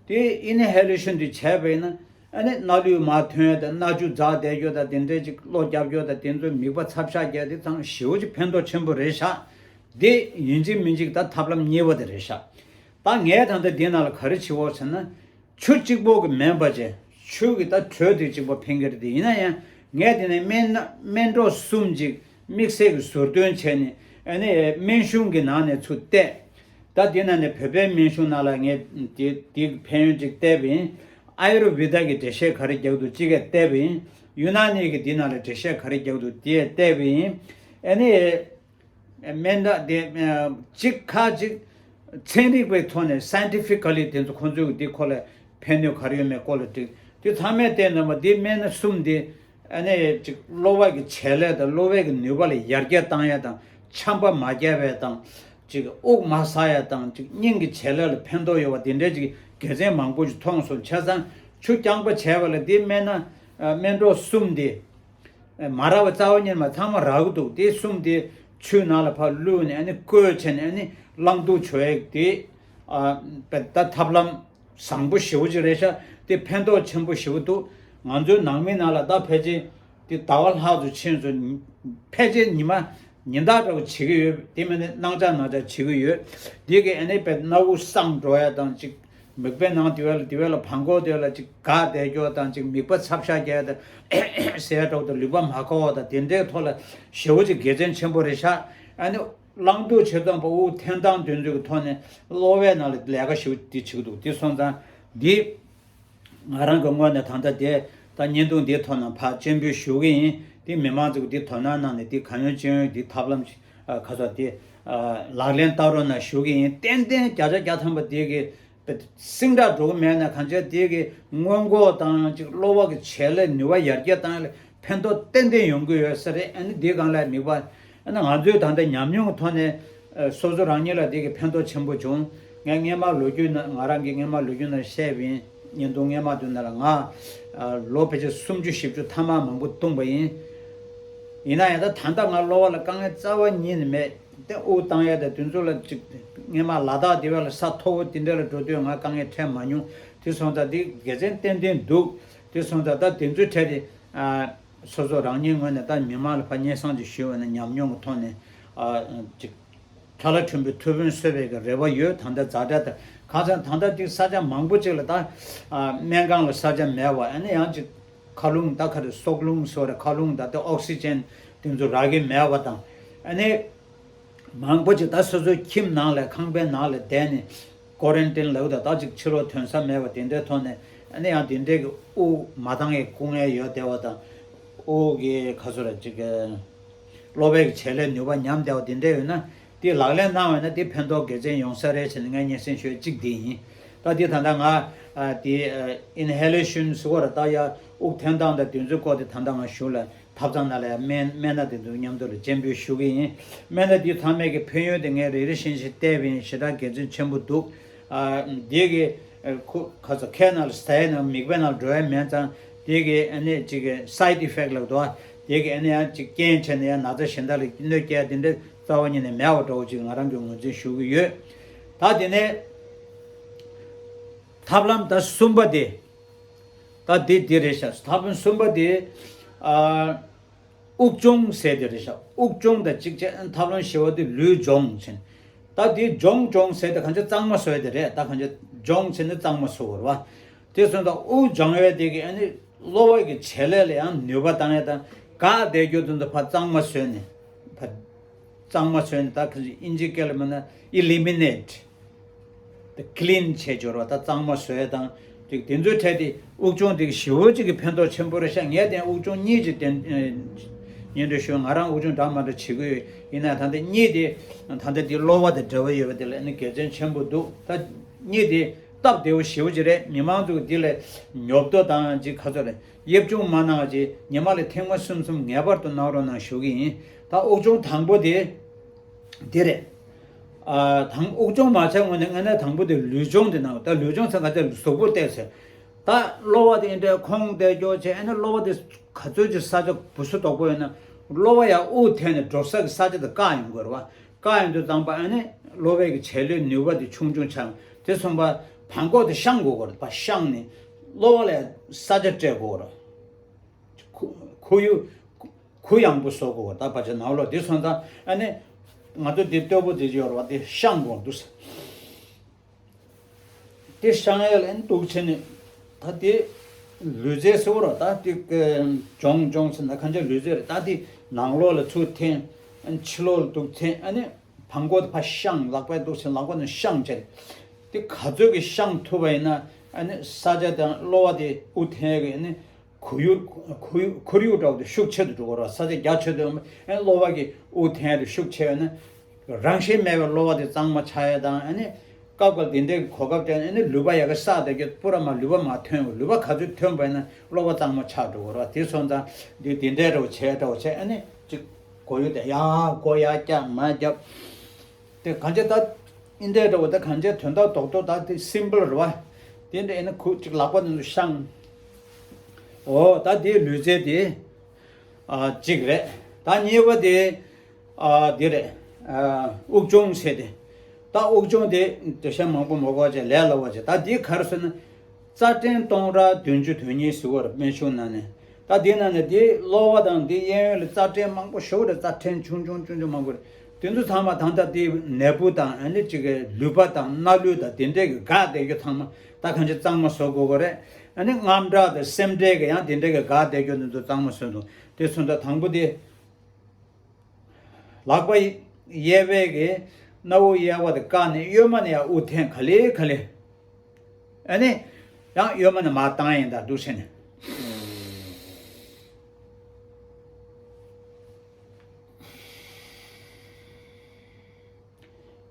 དེ་inhalation དེ་བྱས་པ་ཡིན་ན། ཨ་ནི་སྣ་ལུད་མར་ཐོན་ཡ་དང་། སྣ་ཆུ་འཛག་བསྡད་རྒྱུ་དང་དེ་འདྲའི་ཅིག་གློ་རྒྱག་རྒྱུ་དང་དེ་ཚོ། མིད་པ་ཚབས་ཆག་རྒྱག་དེ་ཚང་ཞེ་པོ་ཅིག་ཕན་ཐོགས་ཆེན་པོ་རེད་ཤག་དེ་ཡིན་གཅིག་མིན་གཅིག་ད་ཐབས་ལམ་གཉིས་པ་དེ་རེད་ཤག་ད་ངས་ད་ལྟ་འདི་ནང་ལ་ག་རེ་བྱེད་འོ་ཟེར་ན། ཆུ་གཅིག་པོ་གི་མིན་པ་བྱས། ཆུ་གི་ད་དྲོད་དེ་གཅིག་པོ་ཕན་གྱི་རེད་དེ། ཡིན་ན་ཡང་ངས་དེ་ནས་སྨན་སྨན་གྲོགས་གསུམ་ཅིག་དམིགས་བསལ་གྱི་ཟུར་འདོན་བྱས་ནས། ཨ་ནི་སྨན་གཞུང་གི་ནང་ནས་ཚུར་བལྟས། ད་དེ་ནང་ནས་བོད་པའི་སྨན་གཞུང་ནང་ལ་ངས་དེ་དེ་ཕན་ཡོན་ཅིག་བལྟས་པ་ཡིན། ཨ་ཡུར་ཝེ་ད་གི་འགྲེལ་བཤད་ག་རེ་རྒྱག་འདུག་ཅིག་གས་བལྟས་པ་ཡིན། ཡུ་ན་ནི་གི་དེ་ནང་ལ་འགྲེལ་བཤད་ག་རེ་རྒྱག་འདུག་དེ་བལྟས་པ་ཡིན། ཨ་ནི་སྨན་ད་དེ་གཅིག་ཁ་ཅིག་ཚན་རིག་པའི་ཐོག་ནས་scientifically དེ་ཚོ་ཁོང་ཚོས་དེ་ཁོ་ལ་ཕན་ནུས་ག་རེ་ཡོད་མེད་སྐོར་ལ་དྲིས། དེ་ཚང་མས་བལྟས་ན་མ་དེ་སྨན་སྣ་གསུམ་དེ་ཨ་ནི་ཅིག་གློ་བ་གི་བྱེད་ལས་དང་། གློ་བའི་གི་ནུས་པ་ལ་ཡར་རྒྱས་བཏང་ཡ་དང་། ཆམ་པ་མ་རྒྱག་པའི་དང་། ཅིག་དབུགས་མ་ཟ་ཡ་དང་། ཅིག་སྙིང་གི་བྱེད་ལས་ལ་ཕན་ཐོགས་ཡོད་པ་དེ་འདྲའི་ཅིག་དགེ་མཚན་མང་པོ་ཞིག་མཐོང་སོང་། བྱས་ཙང་ཆུ་རྐྱང་པ་བྱས་པ་ལ་དེ་སྨན་སྣ་སྨན་གྲོགས་གསུམ་དེ་མ་རག་པ་རྩ་བ་ཉིད་ནས་མ་ཚང་མ་རག་གི་འདུག་དེ་གསུམ་དེ་ཆུའི་ནང་ལ་ཕར་བླུགས་ནས་ཨ་ནི་བསྐོལ་བྱས་ནས་ཨ་ནི་རླངས་རྡུལ་བྱུག་ཡས་དེ་ཨ་ད་ཐབས་ལམ་བཟང་པོ་ཞེ་པོ་ཅིག་རེད་ཤག་དེ་ཕན་ཐོགས་ཆེན་པོ་ཞེ་པོ་འདུག་ང་ཚོའི་ནང་མི་ནང་ལ་ད་ཕལ་ཆེར་དེ་ཟླ་བ་ལྷག་ཙམ་ཕྱིན་སོང་། ཕལ་ཆེར་ཉི་མ་ ཉིན་ལྟར་འདྲ་བོ་བྱེད་ཀྱི་ཡོད། དེ་མིན་ནས་སྣང་ཆ་སྣང་ཆ་བྱེད་ཀྱི་ཡོད། འདི་གི་ཨ་ནི་དཔེ་སྣ་བུག་སངས་འགྲོ་ཡ་དང་ཅིག་མིག་དཔེ་ནང་དེ་བས་ལ་དེ་བས་ལ་བྲང་ཁོག་དེ་བས་ལ་ཅིག་འགག་བསྡད་རྒྱུ་དང་ཅིག་མིད་པ་ཚབ་ཤ་རྒྱག་ཡ་དང་ཟེར་ཡ་འདྲ་བོ་དང་ལུད་པ་མ་ཁ་བ་དང་དེ་འདྲའི་ཐོག་ལ་ཞེ་པོ་ཅིག་དགེ་མཚན་ཆེན་པོ་རེད་ཤག་ཨ་ནི་བླང་དོར་བྱེད་སྟངས་པ་དབུགས་འཐེན་སྟངས་དེ་ཚོའི་ཐོག་ནས་གློ་བའི་ནང་ལ་ལས་ཀ་ཞེ་པོ་འདི་བྱེད་ཀྱི་འདུག་དེ་སོང་ཙང་འདི། ང་རང་གི་ངོས་ནས་ད་ལྟ་དེ་ད་བརྙན་ཐུང་འདིའི་ཐོག་ནས་ཕར་སྤྱན་འབུལ་ཞུ་གི་ཡིན། དེ་མི་མང་ཚོས་འདི་དོ་སྣང་གནང་ནས་འདི་གང་ཡོང་ཅི་ཡོང་འདི་ཐབས་ལམ་ཨ་ག་ཚོད་དེ་ཨ་ལག་ལེན་བསྟར་རོགས་གནང་ཞུ་གི་ཡིན། ཏན་ཏན་བརྒྱ་ཆ་བརྒྱ་ཐམ་པ་འདི་གི་སིང་དྲག་འགྲོ་གི་མེད་ན་གང་ཆེ་འདི་གི་སྔོན་འགོག་དང་ཅིག་གློ་བ་གི་བྱེད་ལས་ནུས་པ་ཡར་རྒྱས་བཏང་ལས། ཕན་ཐོགས་ཏན་ཏན་ཡོང་གི་ཡོད་ས་རེད། ཨ་ནི་འདི་སྒང་ལ་དམིགས་པ། ཨ་ནི་ང་ཚོའི་ད་ལྟ་ཉམས་མྱོང་གི་ཐོག་ནས་ཨ་སོ་སོ་རང་ཉིད་ལ་འདི་གི་ཕན་ཐོགས་ཆེན་པོ་བྱུང་། ངས་སྔས་མ་ལོ་རྒྱུས་ནང་ང་རང་གི་སྔས་མ་ལོ་རྒྱུས་ནང་བཤད་པ་ཡིན། བརྙན་ཐུང་སྔས་མ་དེ་ནང་ལ་ང་ཨ་ལོ་ཕལ་ཆེར་སུམ་ཅུ་བཞི་བཅུ་ཐ་མག་མང་པོ་བཏུངས་པ་ཡིན། ཡིན་ན་ཡང་ད་ད་ལྟ་ང་གློ་བ་ལ་དཀའ་ངལ་རྩ་བ་ཉིད་ནས་མེད། དེ་དབུགས་བཏང་ཡ་དང་དེ་ཚོ་ལ་ཅིག་སྔས་མ་ལ་དྭགས་དེ་བས་ལ་ས་མཐོ་བོ་དེ་འདྲ་ལ་འགྲོ་དུས་ང་དཀའ་ངལ་འཕྲད་མ་མྱོང་། དེ་སོང་ཙང་འདི་དགེ་མཚན་ཏན་ཏན་འདུག་དེ་སོང་ཙང་ད་དེ་ཚོའི་གྲས་དེ་ཨ། སོ་སོ་རང་ཉིད་ངོས་ནས་ད་མི་མང་ལ་ཕར་སྙན་སེང་ཅིག་ཞུས་པ་ན་ཉམས་མྱོང་གི་ཐོག་ནས་ཨ་ཅིག་ཁྲ་ལ་ཁྲོན་པོའི་ཐུ་བྷོད་གསོས་པའི་གི་རེ་བ་ཡོད། ད་ལྟ་ཛ་དྲག་ད་གང་ཟེར་ན་ད་ལྟ་ཅིག་ས་ཆ་མང་པོ་ཅིག་ལ་ད་ཨ་སྨན་ཁང་ལ་ས་ཆ་མེད་པ། ཨ་ནི་ཡང་ཅིག་མཁའ་རླུང་ད་ག་རེ་སྲོག་རླུང་ཟེར་བ་རེད། མཁའ་རླུང་ད་ལྟ་ཨོག་སི་ཇན་དེ་ཚོ་རག་གི་མེད་པ་དང་། ཨ་ནི་མང་པོ་ཅིག་ད་སོ་སོའི་ཁྱིམ་ནང་ལ་ཁང་པའི་ནང་ལ་བསྡད་ནས་ཀོ་རན་ཊིན་ལབ་ད་ད་ཅིག་ཕྱི་ལོགས་ཐོན་ས་མེད་པ་དེ་འདྲའི་ཐོག་ནས། ཨ་ནི་ཡང་དེ་འདྲའི་གི་དབུགས་མ་འདང་ཡའི་སྐུ་ངལ་ཡོད་བསྡད་པ་དང་། དབུགས་ཀྱི་ག་ཚོད་ར་ཅིག་གི་གློ་བའི་གི་བྱེད་ལས་ནུས་པ་ཉམས་བསྡད་པ་དེ་འདྲ་ཡོད་ན། དེ་ལག་ལེན་གནང་བས་ན་དེ་ཕན་ཐོགས་དགེ་མཚན་ཡོང་ས་རེད་ཟེར་ནས་ངས་སྙན་སེང་ཞུ་ཡ་གཅིག་དེ་ཡིན། ད་དེ་ད་ལྟ་ང་ཨ་དེ་ཨ་ཨིན་ཧེ་ལེ་ཤན་ཟེར་བ་ར་ད་ཡ་དབུགས་འཐེན་སྟངས་དང་དེ་ཚོའི་སྐོར་དེ་ད་ལྟ་ང་ཞུ་ལ། ཐབ་ཚང་ནང་ལ་ཡང་སྨན་སྨན་སྣ་དེ་ཚོ་མཉམ་དུ་ལ་སྤྱན་འབུལ་ཞུ་གི་ཡིན། སྨན་སྣ་འདི་ཚང་མས་ཀྱི་ཕན་ཡོན་དེ་ངས་རེ་རེ་བཞིན་བཞིན་བལྟས་པ་ཡིན། ཞེ་དྲག་དགེ་མཚན་ཆེན་པོ་འདུག་ཨ་འདི་གི་ཨ་ཁུ་ཁ་ཚ་ཁའི་ནང་ལ་ཟས་ནང་མིད་པའི་ནང་འགྲོ་ཡ་མེད་ཙང་། འདི་གི་ཨ་ནི་ཅིག་གི་སའེ་ཌི་ཨི་ཕེག་ལབ་འདུག་ཨ། འདི་གི་ཨ་ནི་ཡང་ཅིག་རྐྱེན་བྱས་ནས་ཡང་ན་ཚ་གཞན་དག་ལ་གནོད་སྐྱེལ་དེ་འདྲ་རྩ་བ་ཉིད་ནས་མེད་པ་འདྲ་བོ་ཅིག་ང་རང་གི་ངོས་འཛིན་ཞུ་གི་ཡོད། ད་དེ་ནས་ཐབས་ལམ་ད་གསུམ་པ་དེ། ད་དེ་དེ་རེད་ཤག་ཐབས་ལམ་གསུམ་པ་དེ་ཨ། དབུགས་སྦྱོང་ཟེར་དེ་རེད་ཤག་དབུགས་སྦྱོང་དང་གཅིག་བྱས། ཐབས་ལམ་བཞི་པ་དེ་ལུས་སྦྱོང་ཟེར། ད་དེ་སྦྱོང་སྦྱོང་ཟེར་དེ་གང་ཅི་གཙང་མ་བཟོ་ཡ་དེ་རེད། ད་གང་ཅི་སྦྱོང་ཟེར་ནི་གཙང་མ་བཟོ་བ་རེད་བ། དེ་སོང་ཙང་དབུགས་སྦྱང་བའི་དེ་གི་ཨ་ནི་གློ་བ་གི་བྱེད་ལས་ལ་ཡང་ནུས་པ་བཏང་ཡ་དང་། འགག་བསྡད་རྒྱུ་དེ་ཚོ་ཕར་གཙང་མ་བཟོས་ནས་ཕར་གཙང་མ་བཟོས་ནས། ད་གང་ཅི་ཨིན་ཇི་སྐད་ལ་མིན་ན་ཨི་ལི་མི་ནེཊ། དེ་ཀི་ལིན་བྱས་སྦྱོར་བ་ད་གཙང་མ་བཟོས་དང་། དེ་དེ་ཚོའི་གྲས་དེ་དབུགས་སྦྱོང་དེ་ཞེ་པོ་ཅིག་གི་ཕན་ཐོགས་ཆེན་པོ་རེད་ཤག་ངས་དེ་དབུགས་སྦྱོང་གཉིས་ཅིག་དེ་ཨ་སྙན་སྒྲོན་ཞུ། ང་རང་དབུགས་སྦྱོང་འདྲ་མ་འདྲ་བྱེད་ཀྱི་ཡོད། ཡིན་ན་ད་ལྟ་གཉིས་དེ་ད་ལྟ་དེ་གློ་བ་དང་འབྲེལ་བ་ཡོད་པ་དེ་ལ་ནི་དགེ་མཚན་ཆེན་པོ་འདུག་ད་གཉིས་དེ་སྟབས་བདེ་པོ་ཞེ་པོ་ཅིག་རེད། མི་མང་ཚོ་འདི་ལ་ཉོབ་ཏོ་དང་ཅིག་ཁ་ཚོ་རེད། དབྱེ་སྦྱོང་མ་གནང་བ་ཅིག་ཉི་མ་ལ་ཐེངས་མ་གསུམ་གསུམ་ངེས་པར་དུ་གནང་རོགས་གནང་ཞུ་གི་ཡིན། ད་དབུགས་སྦྱོང་དང་པོ་དེ། འདི་རེད། ཨ་དང་དབུགས་སྦྱོང་མ་བྱས་སྔོན་ནས་ངས་ནས་དང་པོ་དེ་ལུས་སྦྱོང་དེ་གནང་། ད་ལུས་སྦྱོང་ཚང་ག་ཚད་གཟུགས་པོ་བལྟས་ཚེ། ད་གློ་བ་དེ་འདྲའི་ཁོང་བལྟས་སྐྱོ་བྱས། ཨ་ནི་གློ་བ་དེ་ག་ཚོད་ཅིག་ས་ཆ་སྦུ་སུ་དོག་པོ་ཡོད་ན། གློ་བ་ཡང་དབུགས་འཐེན་ནས་འགྲོ་ས་གི་ས་ཆ་དེ་བཀག་ཡོང་དགོས་རེད་བ། བཀག་ཡོང་དུས་ཙམ་པ་ཨ་ནི་གློ་བའི་གི་བྱེད་ལས་ནུས་པ་དེ་ཆུང་ཆུང་ཆགས། དེ་སོང་པ་བྲང་ཁོག་དེ་བཤང་དགོས་རེད་བ། བཤང་ནས་གློ་བ་ལ་ས་ཆ་སྤྲད་དགོས་རེད། ཁུ་ཁུ་ཡུ་ཁུ་ཡངས་པོ་བཟོ་དགོས་པ། ད་ཕལ་ཆེར་ནང་ལོགས་དེ་སོང་ཙང་ཨ་ནི་ང་ཚོ་འདི་སྟོད་པོ་དེ་ཡོད་རེད་བ། དེ་བཤང་དགོས་འདུག་དེ་བཤང་ཡས་ལ་ཨ་ནི་འདུག་བྱས་ནས་ད་དེ་ལུས་རྩལ་ཟེར་བ་རེད། ད་དེ་སྦྱོང་སྦྱོང་ཟེར་ན་གང་ཅི་ལུས་རྩལ་རེད། ད་དེ་ནང་ལོགས་ལ་ཚུར་འཐེན། ཨ་ནི་ཕྱི་ལོགས་ལ་འདུག་འཐེན། ཨ་ནི་བྲང་ཁོག་དེ་ཕར་བཤང་། ལག་པས་འདུག་བྱས་ལག་པ་ནས་བཤང་བྱས། དེ་ག་ཚོད་ཀྱི་བཤང་ཐུབ་པ་ཡིན་ན་ཨ་ནི་ས་ཆ་དང་གློ་བ་དེ་དབུགས་འཐེན་ཡས་ཀྱི་ཨ་ནི། ཁོར་ཡུག་ཁོར་ཡུག་ཁོར་ཡུག་འདྲ་བོ་དེ་ཤུགས་ཆེ་དུ་འགྲོ་གི་རེད། ས་ཆ་རྒྱ་ཆེ་དུ་ཨ་ནི་གློ་བ་གི་དབུགས་འཐེན་ཡ་དེ་ཤུགས་ཆེ་བས་ན། རང་བཞིན་མེད་པའི་གློ་བ་དེ་གཙང་མ་ཆགས་ཡ་དང་། ཨ་ནི་སྐབས་འགའ་དེ་འདྲའི་གོ་སྐབས་སྤྲད་ན་ཨ་ནི་ལུད་པ་ཡ་གི་བསགས་བསྡད་རྒྱུ་པུ་ར་མ་ལུད་པ་མ་ཐོན། ལུད་པ་ག་ཚོད་ཐོན་པ་ཡིན་ན་གློ་བ་གཙང་མ་ཆགས་འགྲོ་གི་རེད། དེ་སོང་ཙང་འདི་དེ་འདྲའི་འདྲ་བོ་བྱས་འདྲ་བོ་བྱས། ཨ་ནི་ཅིག་གོ་ཡུ་དེ་ཡ་གོ་ཡ་རྒྱབ་མ་རྒྱབ། དེ་གང་ཅི་ད་ཨིན་དེ་འདྲ་བོ་ད་གང་ཅི་དོན་དག་རྡོག་རྡོག་ད་དེ་སིམ་པལ་རེད་བ། དེ་འདྲ་ཡིན་ན་ཁུ་ཅིག་ལག་པ་དེ་ཚོ་བཤང་། འོ་ད་དེ་ལུས་རྩལ་དེ་ཨ་གཅིག་རེད། ད་གཉིས་པ་དེ་ཨ་དེ་རེད། ཨ་དབུགས་སྦྱོང་ཟེར་དེ། ད་དབུགས་སྦྱོང་དེ་དེ་ཤ་མང་པོ་མ་དགོས་བྱས་ལས་སླ་བ་བྱས། ད་དེ་ག་རེ་ཟེར་ན། རྩ་ཕྲན་སྟོང་ཕྲག་བདུན་ཅུ་དོན་གཉིས་ཟེར་བ་རེད་སྨན་གཞུང་ནང་ནས། ད་དེ་ནང་ནས་དེ་གློ་བ་དང་དེ་གཡས་གཡོན་ལ་རྩ་ཕྲན་མང་པོ་ཞེ་པོ་རེད། རྩ་ཕྲན་ཆུང་ཆུང་ཆུང་ཆུང་མང་པོ་རེད། དེ་ཚོ་ཚང་མ་ད་ལྟ་དེ་ནད་འབུ་དང་ཨ་ནི་གཅིག་གི་ལུད་པ་དང་སྣ་ལུད་དང་དེ་འདྲས་ཀྱི་འགག་བསྡད་རྒྱུ་ཚང་མ་ད་གང་ཅི་གཙང་མ་བཟོ་དགོས་ཀྱི་རེད། ཨ་ནི་རྔམ་དྲག་དང་སེམས་ཁྲལ་གྱི་ཡང་དེ་འདྲས་ཀྱི་འགག་བསྡད་རྒྱུ་དེ་ཚོ་གཙང་མ་བཟོས་འདུག་དེ་ཚོ་ད་དང་པོ་དེ། ལག་པ་གཡས་པའི་གི་སྣ་བུག་གཡས་པ་དེ་བཀག་ནས་གཡོན་མ་ནས་ཡར་དབུགས་འཐེན། ག་ལེ་ག་ལེ། ཨ་ནི་ཡང་གཡོན་མ་ནས་མར་བཏང་ཡིན། ད་འདུག་བྱས་ནས་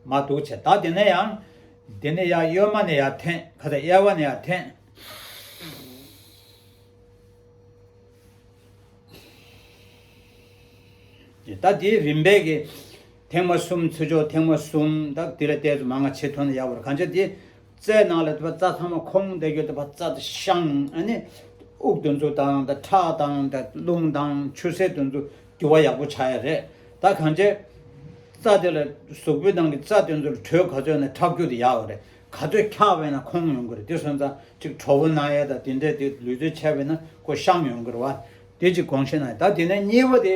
མར་འདུག་བྱས། ད་དེ་ནས་ཡང་དེ་ནས་ཡར་གཡོན་མ་ནས་ཡར་འཐེན། ག་ཚ་གཡས་པ་ནས་ཡར་འཐེན། ད་དེའི་རིམ་པས་ཀྱི་ཐེངས་མ་གསུམ། ཚེས་མཇུག་ཐེངས་མ་གསུམ། ད་དེ་ལ་བལྟས་ཚོ་མང་ང་བྱེད་ཐུབ་ན་ཡག་པོ་རེད། གང་ཅི་དེ་རྩའི་ནང་ལ་དེ་བ་རྩ་ཚང་མ་ཁོང་བསྡད་རྒྱུ་དེ་བ་རྩ་དེ་བཤང་། ཨ་ནི་དབུགས་དེ་ཚོ་དང་ད་ཁྲག་དང་ད་རླུང་དང་ཆུ་སེར་དེ་ཚོ་རྒྱུ་བ་ཡག་པོ་ཆགས་ཡ་རེད། ད་གང་ཅི་རྩ་དེ་ལ་གཟུགས་པོའི་ནང་གི་རྩ་དེ་ཚོ་ལ་དྲོད་ག་ཚོད་ནས་ཁྲག་རྒྱུ་དེ་ཡག་པ་རེད། ག་ཚོད་འཁྱག་པས་ན་ཁོང་ཡོང་གི་རེད། དེ་སོང་ཙང་ཅིག་གྲོད་པ་ན་ཡས་དང་དེ་འདྲས་དེ་ལུས་རྩལ་ཆད་པས་ན་ཁོ་བཤང་ཡོང་གི་རེད་བ། དེ་ཅིག་དགོངས་བཞེས་གནང་། ད་དེ་ནས་གཉིས་པ་དེ།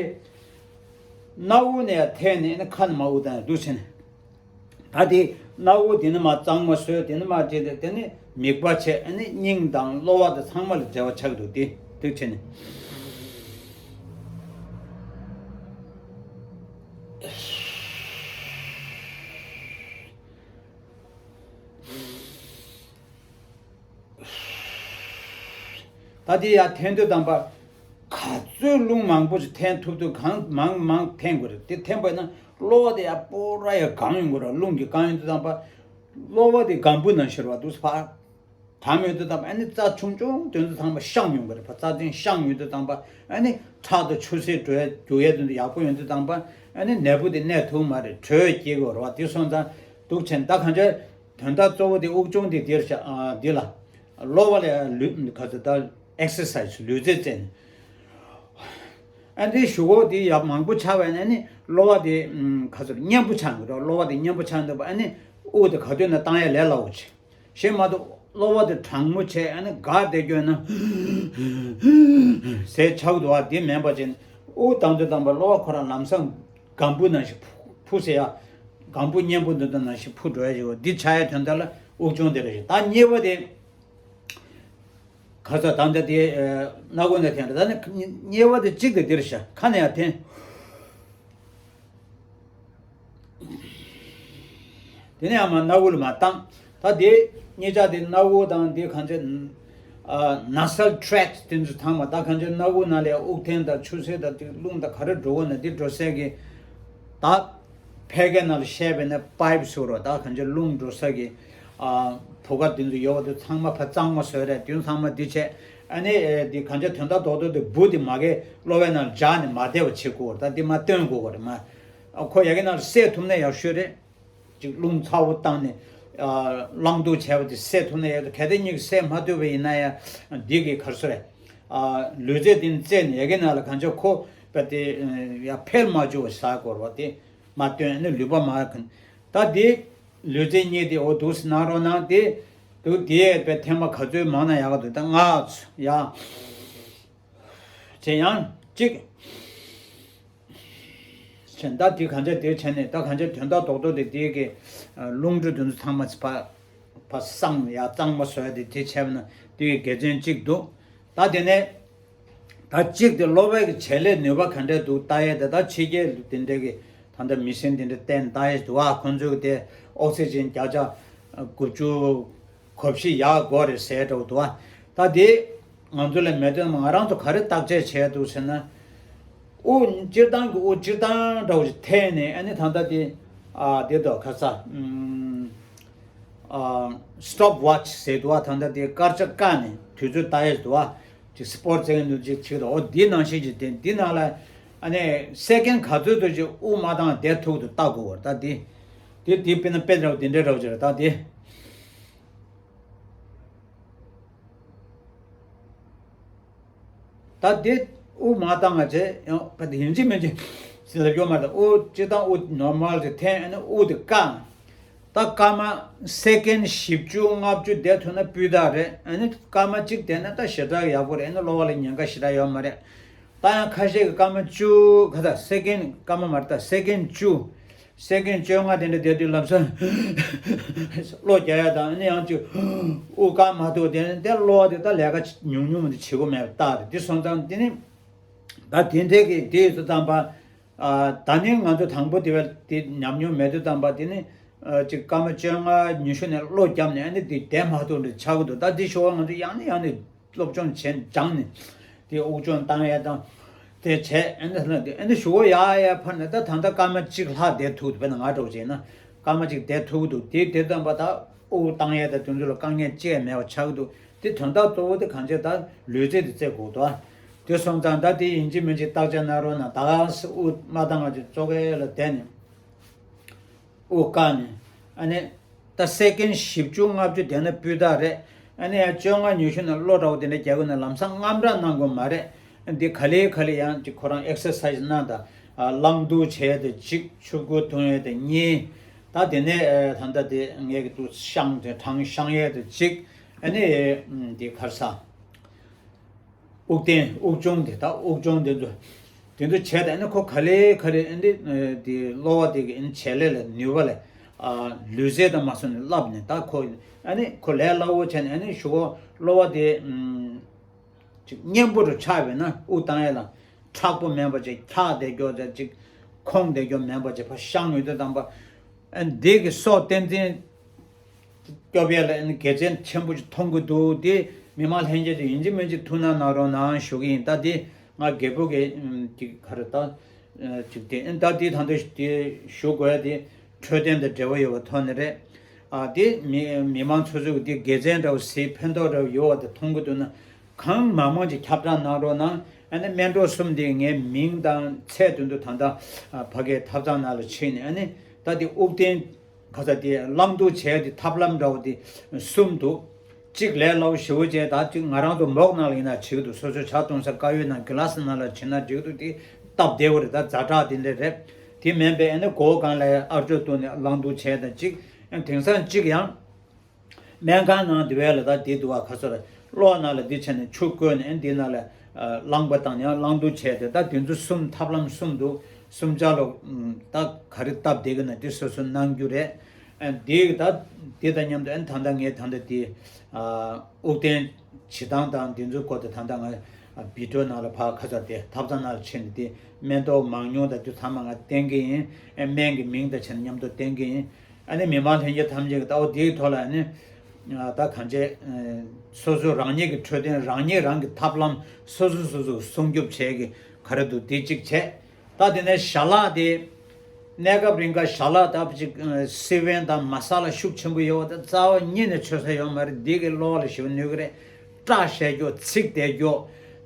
སྣ་བུག་ནས་ཡར་འཐེན་ནས་ཨ་ནི་ཁ་ནས་མར་དབུགས་བཏང་ཡ་འདུག་བྱས་ནས། ད་དེ་སྣ་བུག་དེ་ནས་མར་གཙང་མ་བཟོས། དེ་ནས་མར་བྱས་ཏེ་དེ་ནས་མིད་པ་བྱས། ཨ་ནི་སྙིང་དང་གློ་བ་དང་ཚང་མ་ལ་འབྲེལ་བ་ཆགས་འདུག་དེ་འདུག་བྱས་ནས། ད་དེ་ཡར་འཐེན་དུས་ཙམ་པ། ག་ཚོད་རླུང་མང་པོ་ཞིག་འཐེན་ཐུབ་ཐུབ་གང་མང་མང་འཐེན་དགོས་རེད། དེ་འཐེན་པ་ན་གློ་བ་དེ་ཡར་སྤོ་ར་ཡར་གང་ཡོང་དགོས་རེད། རླུང་གིས་གང་ཡོང་དུས་ཙམ་པ། གློ་བ་དེ་སྒམ་པོ་ནང་བཞིན་རེད་བ། འདུག་སེ་ཕར་གྲམ་ཡོང་དུས་ཙམ་པ་ཨ་ནི་རྩ་ཆུང་ཆུང་དེ་ཚོ་ཚང་མ་བཤང་ཡོང་གི་རེད། ཕར་རྩ་ཚན་བཤང་ཡོང་དུས་ཙམ་པ་ཨ་ནི་ཁྲག་དང་ཆུ་སེར་འགྲོ་ཡ་རྒྱུ་ཡ་དེ་ཚོ་ཡག་པོ་ཡོང་དུས་ཙམ་པ་ཨ་ནི་ནད་འབུ་དེ་གནས་ཐུབ་མ་རེད། དྲོད་སྐྱེ་དགོས་རེད་བ། དེ་སོང་ཙང་འདུག་བྱས་ནས་ད་གང་ཅི། དོན་དག་གཙོ་བོ་དེ་དབུགས་གཅོང་དེ་འདིར་བཞག་ཨ་འདི་ལ། གློ་བ་ལ་ལུས་ག་ཚོད་ད་ཨེག་སར་སའི་ཛི་ལུས་རྩལ་རྩེད་ནས། ཨ་འདི་གཞུག་གུ་དེ་ཡག་མང་པོ་ཆགས་པས་ན་ནི་གློ་བ་དེ་ག་ཚོད་མཉེན་པོ་ཆགས་འགྲོ། གློ་བ་དེ་མཉེན་པོ་ཆགས་འདུག་པ་ཨ་ནི་དབུགས་དེ་ག་དུས་ན་བཏང་ཡ་ལས་སླ་བོ་བྱེད། གཞན་མ་གཏོགས་གློ་བ་དེ་གྲང་མོ་བྱས་ཨ་ནི་འགག་བསྡད་རྒྱུ་ན་ཟས་ཆགས་འདུག་བ། དེ་མིན་པ་བྱས་ནས་དབུགས་བཏང་དུས་ཙམ་པ་གློ་བ་ཁོ་རང་ལམ་སང་སྒམ་པོ་ནང་བཞིན་འཕུ་འཕུ་ཟེར་ཡ། སྒམ་པོ་མཉེན་པོ་འདི་ཚོ་ནང་བཞིན་འཕུ་འགྲོ་ཡ་ཞིག་འདི་ཆགས་ཡ་དོན་དག་ལ་དབུགས་གཅོང་དེ་རེད་ཤག་ད་གཉིས་པ་དེ་ག་ས་ད་འདི་དེ་སྣ་ཁུང་ནས་འཐེན་རེད། ད་ནི་གཉིས་པ་དེ་གཅིག་དེ་འདིར་ཤག་ཁ་ནས་ཡར་འཐེན། དེ་ནས་ཡང་མར་སྣ་ཁུང་ལ་མར་བཏང་། ད་དེ་གཉིས་ཆ་དེ་སྣ་ཁུང་དང་དེ་གང་ཅི། ཨ་ནེ་སལ་ཊེ་རེཀ་དེ་ཚོ་ཚང་མ་ད་གང་ཅི་སྣ་ཁུང་ནང་ལ་དབུགས་འཐེན་དང་ཆུ་སེར་དང་དེ་རླུང་དང་ག་རེ་འགྲོ་གི་ན་དེ་འགྲོ་སའི་གི། ད་ཕལ་སྐད་ནང་ལ་བཤད་པས་ན་པའིབ་ཟེར་རོ། ད་གང་ཅི་རླུང་འགྲོ་ས་གི་ཨ་བུ་ག་དེ་ཚོ་ཡོད་པ་དེ་ཚང་མ་ཕར་གཙང་མ་བཟོས་རེད། དེ་ཚང་མ་འདི་བྱས་ཨ་ནི་ཨེ་དེ་གང་ཅི་དོན་དག་རྡོག་རྡོག་དེ་འབུ་དེ་མ་གི་གློ་བའི་ནང་འཇགས་ནས་མ་བསྡད་པ་བྱེད་དགོས་རེད། ད་དེ་མར་བཏོན་དགོས་པ་རེད་མ། ཨ་ཁོ་ཡ་གི་ནང་ལ་བསྲེས་ཐུབ་ན་ཡག་ཤོས་རེད། ཅིག་རླུང་ཚ་བོ་བཏང་ནས་ཨ་བླང་དོར་བྱས་པ་དེ་བསྲེས་ཐུབ་ན་ཡག་འདུག་གལ་ཏེ་གཉིས་ཀྱིས་བསྲེས་མ་ཐུབ་པ་ཡིན་ན་ཡང་འདི་གི་ག་རེ་ཟེར་རེད། ཨ་ལུས་རྩལ་དེ་ནི་རྩེ་ནས་ཡ་གི་ནང་ལ་གང་ཅི་ཁོ་པ་དེ་ཡ་འཕེལ་མ་བཅུག་པ་བྱ་དགོས་རེད་བ། དེ་མ་བཏོན་ནི་ལུས་པ་མ་གི་ད་དེ་ལུས་རྩལ་གཉིས་དེ་འོ་འདུག་སེ་གནང་རོགས་གནང་། དེ་འདུག་དེ་པའི་ཐེངས་མ་ག་ཚོད་མང་ན་ཡག་ག་འདུག་ད་ལྔ་ཡ། བྱས་ཡང་གཅིག་བྱས་ད་དེ་གང་ཅི་དེ་བྱས་ནས་ད་གང་ཅི་དོན་དག་རྡོག་རྡོག་དེ་དེ་གི་རླུང་འགྲོ་དེ་ཚོ་ཚང་མ་ཕར་ཕར་བསྲང་ཡ་གཙང་མ་བཟོ་ཡ་དེ་དེ་བྱས་པ་ན་དེ་གི་དགེ་མཚན་གཅིག་འདུག་ད་དེ་ནས་ད་གཅིག་དེ་གློ་བའི་གི་བྱེད་ལས་ནུས་པ་ག་འདྲས་འདུག་ལྟ་ཡས་དེ། ད་ཕྱི་རྒྱལ་དེ་འདྲས་གི་ད་ལྟ་མི་སེར་དེ་འདྲས་བསྟན་ལྟ་ཡས་འདུག་ཨ་ཁོང་ཚོས་གི་དེ་ཨོག་སི་ཇན་བརྒྱ་ཆ་དགུ་བཅུ། གོ་བཞི་ཡག་དགོས་རེད་ཟེར་འདྲ་བོ་འདུག་ཨ། ད་དེ་ང་ཚོ་ལ་མེད་དོན་ང་རང་ཚོ་ག་རེ་བརྟག་དཔྱད་བྱས་འདུག་ཟེར་ན། དབུགས་སྤྱིར་བཏང་གི་དབུགས་སྤྱིར་བཏང་འདྲ་བོ་ཞིག་འཐེན་ནས་ཨ་ནི་ད་ལྟ་དེ་ཨ་དེ་དོ་ཁ་ས་ཨ་སི་ཊོབ་ཝ་ཆི་ཟེར་འདུག་ཨ། ད་ལྟ་དེ་སྐར་ཆ་བཀག་ནས་དུས་ཚོད་ལྟ་ཡས་འདུག་ཨ། ཅིག་སི་པོར་ཊི་ཟེར་གི་འདུག་ཅིག་ཅིག་རེད། འོ་དེ་ནང་བཞིན་ཅིག་དེ་དེ་ནང་ལ་ཨ་ནི་སེ་ཀན་ག་ཚོད་དུ་ཅིག་དབུགས་མ་བཏང་བསྡད་ཐུབ་འདུག་ལྟ་དགོས་པ་རེད། ད་དེ་དེ་དེ་དཔེར་ན་དཔེ་འདྲ་བོ་དེ་འདྲ་འདྲ་བོ་ཅིག་རེད། ད་དེ། ད་དེ་དབུགས་མ་བཏང་བ་བྱས་ཡང་ཕ་དེ་ཡིན་གཅིག་མིན་གཅིག་ཟེར་ལབ་ཡོད་མ་རེད། དབུགས་སྤྱིར་བཏང་དབུགས་ནོར་མལ་དེ་འཐེན་ཨ་ནི་དབུགས་དེ་བཀག་ནས་ ད་སྐར་མ་སེ་ཀེན་བཞི་བཅུ་ལྔ་བཅུ་བསྡད་ཐུབ་ན་སྤུས་དག་རེད། ཨ་ནི་སྐར་མ་གཅིག་བསྡད་ན་ད་ཞེ་དྲག་ཡག་པོ་རེད། ཨ་ནི་གློ་བ་ལ་ཉེན་ཁ་ཞེ་དྲག་ཡོད་མ་རེད། ད་ཡང་ཁ་ཤས་ཀྱི་སྐར་མ་བཅུ་ག་ད་སེ་ཀེན་སྐར་མ་མ་རེད། ད་སེ་ཀེན་བཅུ། སེ་ཀེན་བཅོ་ལྔ་དེ་འདྲ་བསྡད་དུས་ལམ་སང་གློ་རྒྱག་ཡ་དང་། ཨ་ནི་ཡང་ཅིག་དབུགས་བཀག་མ་ཐུབ། དེ་ནི་དེ་གློ་བ་དེ་ད་ལས་ཀ་ཉུང་ཉུང་དེ་བྱེད་དགོས་མེད་པ་རྟགས་རེད། དེ་སོང་ཙང་དེ་ནི་ད་དེ་འདྲས་ཀྱི་དེ་ཡོད་ཙམ་པ། ཨ། ད་ནི་ང་ཚོ་དང་པོ་དེ་བས་དེ་ཉམས་མྱོང་མེད་དུས་ཙམ་པ་དེ་ནི། ཨ། ཅིག་སྐར་མ་བཅོ་ལྔ་ཉི་ཤུ་ནས་གློ་བརྒྱབ་ནས་ཨ་ནི་དེ་བསྡད་མ་ཐུབ་འདྲ་ཆགས་ཀྱི་འདུག་ད་དེ་ཞོགས་ང་ཚོ་ཡང་ནས་ཡང་ནས་སློབ་སྦྱོང་བྱས་སྦྱངས་ནས་དེ་དབུགས་སྦྱོང་བཏང་ཡས་དང་དེ་བྱས། ཨ་ནི་ལ་དེ་ཨ་ནི་ཞོགས་ཡག་ཡག་ཕར་ནས་ད་ད་ལྟ་སྐར་མ་གཅིག་ལྷག་བསྡད་ཐུབ་འདུག་དཔེར་ན་ང་འདྲ་བོ་བྱས་ན་སྐར་མ་གཅིག་བསྡད་ཐུབ་ཀྱི་འདུག་དེ་དེ་ཙམ་པ་ད་དབུགས་བཏང་ཡས་དང་དེ་ཚོ་ལ་དཀའ་ངལ་ཅི་ཡང་མེད་པ་ཆགས་ཀྱི་འདུག་དེ་དོན་དག་གཙོ་བོ་དེ་གང་བྱས་ད་ལུས་རྩལ་དེ་རྩེད་དགོས་འདུག་དེ་སོང་ཙང་ད་དེ་ཡིན་གཅིག་མིན་གཅིག་བརྟག་དཔྱད་གནང་རོགས་གནང་། ད་ག་སེ་དབུགས་མ་བཏང་བ་ཅིག་ཙོག་གེ་ལ་བསྡད་ནས་དབུགས་བཀག་ནས། ཨ་ནི་ད་སེ་ཀེན་བཞི་བཅུ་ལྔ་བཅུ་བསྡད་ན་སྤུས་དག་རེད། ཨ་ནི་ཡང་བཅོ་ལྔ་ཉི་ཤུ་ནས་གློ་འདྲ་བོ་དེ་འདྲ་རྒྱག་དགོས་ན་ལམ་སང་དངངས་སྐྲག་གནང་དགོས་མ་རེད། འདི་ག་ལེ་ག་ལེ་ཡང་ཅིག་ཁོ་རང་ཨེག་སར་སའི་ཛི་གནང་དང་། ཨ། རླངས་བསྡུར་བྱས་ཏེ་གཅིག་ཆུ་ཁོལ་འཐུང་ཡས་དེ་གཉིས། ད་དེ་ནས་ཨ་ད་ལྟ་དེ་ངས་ཀྱི་འདུག་བཤང་དེ་གྲང་བཤང་ཡས་དེ་གཅིག་ཨ་ནི་ཨ་དེ་ག་རེ་ཟ། དབུགས་བརྟན། དབུགས་སྦྱོང་དེ། ད་དབུགས་སྦྱོང་དེ་ཚོ་དེ་ཚོ་བྱས་ཏེ་ཨ་ནི་ཁོ་ག་ལེ་ག་ལེ་ཨ་ནི་ཨ་དེ་གློ་བ་དེ་གི་ཨ་ནི་བྱེད་ལས་ལ་ནུས་པ་ལས། ཨ། ལུས་རྩལ་དང་མ་སོང་ནས་བསླབས་ནས་ད་ཁོ་ཨ་ནི་ཁོ་ལས་སླ་བོ་བྱས་ནས། ཨ་ནི་གཞུག་གུ་གློ་བ་དེ་ཨ་ཅིག་མཉེན་པོ་རུ་ཆགས་པས་ན་དབུགས་བཏང་ཡས་ལ་མཁྲེགས་པོ་མེད་པ་ཅིག་འཁྱག་བསྡད་རྒྱུ་དང་ཅིག་ཁོང་བསྡད་རྒྱུ་མེད་པ་ཅིག་ཕར་བཤང་ཡོང་དུས་ཙམ་པ། ཨ་འདི་གི་སྲོག་བརྟན་བརྟན་སྐྱོབ་ཡས་ལ་ཨ་ནི་དགེ་མཚན་ཆེན་པོ་ཅིག་མཐོང་གི་འདུག་དེ་མི་མང་ལྷན་རྒྱས་ཚོས་ཡིན་གཅིག་མིན་གཅིག་ཐུགས་སྣང་གནང་རོགས་གནང་ཞུ་གི་ཡིན། ད་དེ་ང་རྒད་པོ་གི་ཨ་ཅིག་ག་རེ་ད་ཅིག་དེ་ཨ་ད་དེ་ད་ལྟ་དེ་ཞུ་དགོས་ཡ་དེ་འཕྲོད་བསྟེན་དང་འབྲེལ་བ་ཡོད་པ་ཐོག་ནས་རེད། ཨ་དེ་མི་མི་མང་སོ་སོ་གི་དེ་དགེ་མཚན་འདྲ་བོ་ཟེར་ཕན་ཐོགས་འདྲ་བོ་ཡོད་པ་དེ་མཐོང་གི་འདུག་ན། གང་མང་མང་ཅིག་ཁྱབ་བསྒྲགས་གནང་རོགས་གནང་། ཨ་ནི་སྨན་གྲོགས་གསུམ་དེ་ངའི་མིང་དང་ཚད་དུ་འདུག་ད་ལྟ་ཕ་གིའི་ཐབ་ཚང་ནང་ལ་ཕྱིན་ནས། ཨ་ནི་ད་དེ་དབུགས་བརྟན་ག་ས་དེ་རླངས་བསྡུར་བྱས་དེ་ཐབས་ལམ་འདྲ་བོ་དེ་གསུམ་འདུག་གཅིག་ལས་སླ་བོ་ཞེ་པོ་ཅིག་ད་ཅིག་ང་རང་ཚོ་མོག་ནང་ལ་ཡིན་ན་བྱེད་ཀྱི་འདུག་སོ་སོའི་ཇ་འཐུང་ས་དཀར་ཡོལ་ནང་གི་ལ་སི་ནང་ལ་བྱེད་ན་འགྲིག་གི་འདུག་དེ་སྟབས་བདེ་བོ་རེད། ད་ཛ་དྲག་དེ་འདྲ་རེད། དེ་མིན་པའི་ཨ་ནི་སྒོ་སྒང་ལ་ཨར་ཅོ་བཏུང་ནས་རླངས་བསྡུར་བྱས་དང་གཅིག་ཨ་དེང་སང་གཅིག་ཡང་སྨན་ཁང་ནང་དེ་བས་ལ་ད་དེ་འདུག་བ། ཁ་སོ་ར་གློ་ནང་ལ་འདི་བྱས་ནས་ཆུ་བསྐོལ་ནས་འདི་ནང་ལ་རླངས་པ་བཏང་ནས་རླངས་བསྡུར་བྱས་ཏེ། ད་དེ་ཚོ་གསུམ་ཐབས་ལམ་གསུམ་འདུག་གསུམ་ཆ་ལོ་ད་ག་རེ་སྟབས་བདེ་གི་ན་དེ་སོ་སོ་གནང་རྒྱུ་རེད། འདི་ད་དེ་དང་མཉམ་དུ་ཨ་ནི་ད་ལྟ་ངས་ད་ལྟ་དེ་དབུགས་བརྟན་བྱེད་སྟངས་དང་དེ་ཚོའི་སྐོར་དེ་ད་ལྟ་ང་བི་ཌི་ཡོ་ནང་ལ་ཕར་ཁ་སོ་དེ་ཐབ་ཚང་ནང་ལ་ཕྱིན་ནས་དེ་སྨན་ཐོག་མང་ཉུང་དང་དེ་ཚང་མ་ང་བསྟན་གི་ཡིན། སྨན་གྱི་མིང་དང་བྱས་ནས་མཉམ་དུ་བསྟན་གི་ཡིན། ཨ་ནི་མི་མང་ལྷན་རྒྱས་ཐམས་ཅད་ཀྱིས་ད་འོ་དེའི་ཐོག་ལ་ཨ་ནི་ད་གང་བྱས་སོ་སོ་རང་ཉིད་ཀྱི་འཕྲོད་བསྟེན་རང་ཉིད་རང་གི་ཐབས་ལམ་སོ་སོ་སོ་སོ་སྲུང་སྐྱོབ་བྱེད་ཀྱི་ག་རེ་འདུག་དེ་གཅིག་བྱས། ད་དེ་ནས་ཞལ་ལག་དེ་གནས་སྐབས་རིང་ག་ཞལ་ལག་ད་ཅིག་སི་པན་དང་མ་ས་ལ་ཤུགས་ཆེན་པོ་ཡོད་པ་དེ་རྩ་བ་ཉིད་ནས་མཆོད་ས་ཡོད་མ་རེད། འདི་གི་གློ་བ་ལ་ཞེ་པོ་གནོད་ཀྱི་རེད། སྐྲ་ཤད་རྒྱུ། ཚིགས་བསྡད་རྒྱུ།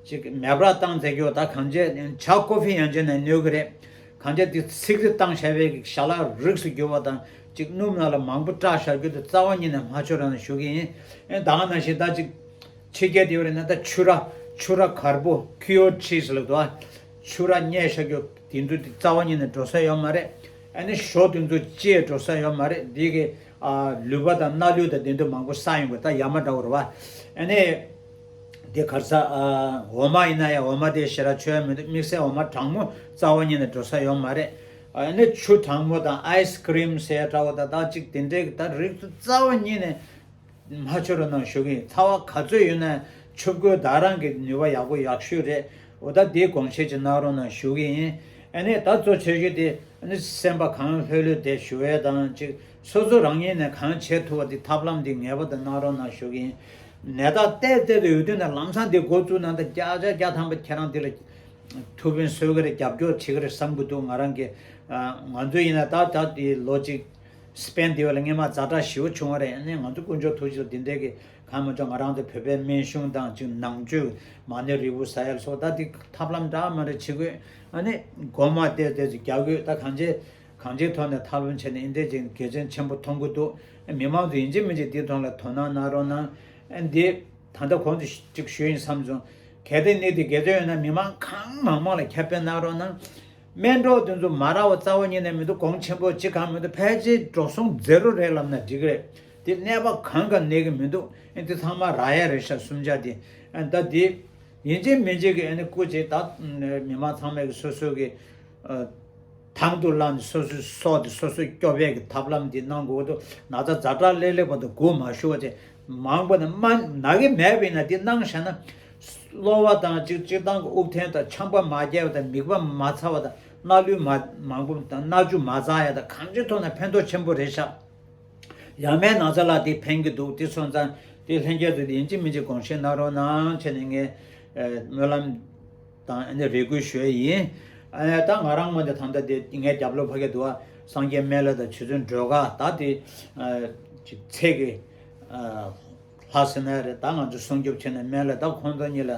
ཅིག་མེ་འབར་བཏང་བསྡད་རྒྱུ། ད་གང་བྱས་ཇ་ཀོ་ཧྥི་ཡང་བྱས་ནས་གནོད་ཀྱི་རེད། གང་བྱས་དེ་ཚིགས་རེ་བཏང་བྱས་པའི་ཞལ་ལག་རིགས་སུ་གྱུར་པ་དང་ཅིག་སྣུམ་ནང་ལ་མང་པོ་སྐྲ་བཞར་རྒྱུ་དེ་རྩ་བ་ཉིད་ནས་མ་མཆོད་རོགས་གནང་ཞུ་གི་ཡིན། ཨེ་ད་ག་ནང་བཞིན་ད་ཅིག་ཕྱི་རྒྱལ་དེ་ཡོད་རེད་ན་ད་ཕྱུ་ར་ཕྱུ་ར་གར་པོ་ཁུ་ཡོར་ཆིས་ལབ་འདུག་ཨ། ཕྱུ་ར་མཉེ་བཞག་རྒྱུ་དེ་ཚོ་དེ་རྩ་བ་ཉིད་ནས་འགྲོ་ས་ཡོད་མ་རེད། ཨ་ནི་ཞོ་དེ་ཚོ་བཅད་འགྲོ་ས་ཡོད་མ་རེད། འདི་གི་ཨ་ལུད་པ་དང་སྣ་ལུད་དང་དེ་ཚོ་མང་པོ་ཟ་ཡོང་གི་ད་ཡ་མ་འདྲ་བོ་རེད་བ། ཨ་ནི་དེ་གར་ས་ཨ་འོ་མ་ཡིན་ན་ཡང་འོ་མ་དེ་ཞེ་དྲག་མཆོད་ཡ་མི་འདུག་དམིགས་བསལ་འོ་མ་གྲང་མོ་རྩ་བ་ཉིད་ནས་འགྲོ་ས་ཡོད་མ་རེད། ཨ་ནི་ཆུ་གྲང་མོ་དང་ཨའི་སི་ཀི་རིམ་ཟེར་ཡ་འདྲ་བོ་དང་ད་ཅིག་དེ་འདྲའི་གི་ད་རིགས་ཚོ་རྩ་བ་ཉིད་ནས་མ་མཆོད་རོགས་གནང་ཞུ་གི་ཡིན། ཚ་བ་ག་ཚོད་ཡོད་ན་ཆུ་བསྐོལ་ད་རང་གི་ནུས་པ་ཡག་པོ་ཡག་ཤོས་རེད། འོ་ད་དེའི་དགོངས་བཞེས་ཅིག་གནང་རོགས་གནང་ཞུ་གི་ཡིན། ཨ་ནི་ད་གཙོ་ཆེ་ཤོས་དེ་ཨ་ནི་སེམས་པ་གང་ལྷོད་ལྷོད་དེ་ཞུ་ཡས་དང་ཅིག་སོ་སོ་རང་ཉིད་ནས་གང་བྱེད་ཐུབ་པ་དེ་ཐབས་ལམ་དེ་ངེས་པར་དུ་གནང་རོགས་གནང་ཞུ་གི་ཡིན། ནད་རྟགས་ཏོག་ཏོག་ཡོད་དུས་ན་ལམ་སང་དེ་འགོ་བཙུགས་ན་ད་བརྒྱ་ཆ་བརྒྱ་ཐམ་པ་ཁྱེད་རང་དེ་ལ་ཐུགས་ཕན་གསོས་ཀྱི་རེད། རྒྱབ་སྐྱོར་བྱེད་ཀྱི་རེད་བསམ་གྱི་འདུག་ང་རང་གི་ང་ཚོ་ཡིན་ན་ད་ད་དེ་ལོ་གཅིག་སི་པན་དེ་བ་ལ་སྔས་མ་ཛ་དྲག་ཞེ་པོ་བྱུང་བ་རེད། ཨ་ནི་ང་ཚོ་དཀོན་མཆོག་ཐུགས་རྗེ་ལ་དེ་འདྲའི་གི་གང་མ་བྱུང་། ང་རང་ཚོ་བོད་པའི་སྨན་གཞུང་དང་ཅིག་ནང་ཆོས་མ་ཎི་རིལ་བུ་ཟ་ཡ་ལ་སོགས་ད་དེ་ཐབས་ལམ་འདྲ་མ་འདྲ་བྱེད་དགོས། ཨ་ནི་སྒོ་མ་བལྟས་བལྟས་ཅིག་རྒྱག་དགོས། ད་གང་ཅི་གང་ཅིའི་ཐོག་ནས་ཐབས་ལམ་བྱས་ནས་ཨེ་འདྲས་ཅིག་གལ་ཆེན་ཆེན་པོ་མཐོང་གི་འདུག་མི་མང་ཚོ་ཡིན་གཅིག་མིན་གཅིག་དེའི་ཐོག་ལ་དོ་སྣང་གནང་རོགས་གནང་། ཨ་འདི་ད་ལྟ་གོང་དུ་ཅིག་ཞུས་ཡིན་བསམ་སོང་། གལ་ཏེ་གནས་དེ་དགེ་ཚོད་ཡོད་ན་མི་མང་གང་མང་མང་ལ་ཁྱབ་སྤེལ་གནང་རོགས་གནང་། སྨན་གྲོགས་དེ་ཚོ་མ་རག་པ་རྩ་བ་ཉིད་ནས་མི་འདུག་གོང་ཆེན་པོ་ཅི་གང་མི་འདུག་ཕལ་ཆེར་འགྲོ་སོང་ཛེ་རོ་རེད་ལབ་ན་འགྲིག་གི་རེད། དེ་གནས་པ་གང་ག་གནས་ཀྱི་མི་འདུག་ཨེ་དེ་ཚང་མ་རག་ཡ་རེད་ཤག་སུམ་ཆ་དེ། ཨ་ད་དེ་ཡིན་གཅིག་མིན་གཅིག་གི་ཨ་ནི་སྐུ་མཁྱེན་ད་མི་མང་ཚང་མས་ཀྱི་སོ་སོ་གི་ཨ་དང་དུ་བླངས་ནས་སོ་སོའི་སྲོག་དེ་སོ་སོས་སྐྱོབ་ཡས་ཀྱི་ཐབས་ལམ་དེ་གནང་དགོས་འདུག་ན་ཚ་ཛ་དྲག་སླེབས་སླེབས་བར་དུ་སྒུག་མ་བཞུགས་པ་བྱས། མང་པོ་ནས་མ་ན་གི་མེད་པ་ཡིན་ན་དེ་གནང་བཞག་ན། གློ་བ་དང་གཅིག་སྤྱིར་བཏང་གི་དབུགས་འཐེན་དང་ཆམ་པ་མ་རྒྱས་པ་དང་མིད་པ་མ་ཚ་བ་དང་སྣ་ལུད་མ་མང་པོ་དང་སྣ་ཆུ་མ་འཛག་ཡ་དང་གང་ཅིའི་ཐོག་ནས་ཕན་ཐོགས་ཆེན་པོ་རེད་ཤག་ཡ་མའི་ན་ཚ་ལ་དེ་ཕན་གྱི་འདུག་དེ་སོང་ཙང་དེ་ལྷན་རྒྱས་ཚོས་དེ་ཡིན་གཅིག་མིན་གཅིག་དགོངས་བཞེས་གནང་རོགས་གནང་བྱས་ནས་ངས་ཨ་སྨོན་ལམ་དང་ཨ་ནི་རེ་སྐུལ་ཞུ་ཡས་ཡིན། ཨ་ད་ང་རང་ངོས་ནས་ད་ལྟ་དེ་ངའི་རྒྱབ་ལོགས་ཕ་གི་འདུག་བ། སངས་རྒྱས་སྨན་བླ་དང་རྗེ་བཙུན་སྒྲོལ་དཀར་ད་དེ་ཨ་ཅིག་ཚད་ཀྱི་ཨ་ལྷག་ཟེར་ན་རེད། ད་ང་ཚོ་སྲུང་སྐྱོབ་བྱས་ནས་སྨན་བླ་ད་ཁོང་ཚོ་གཉིས་ལ་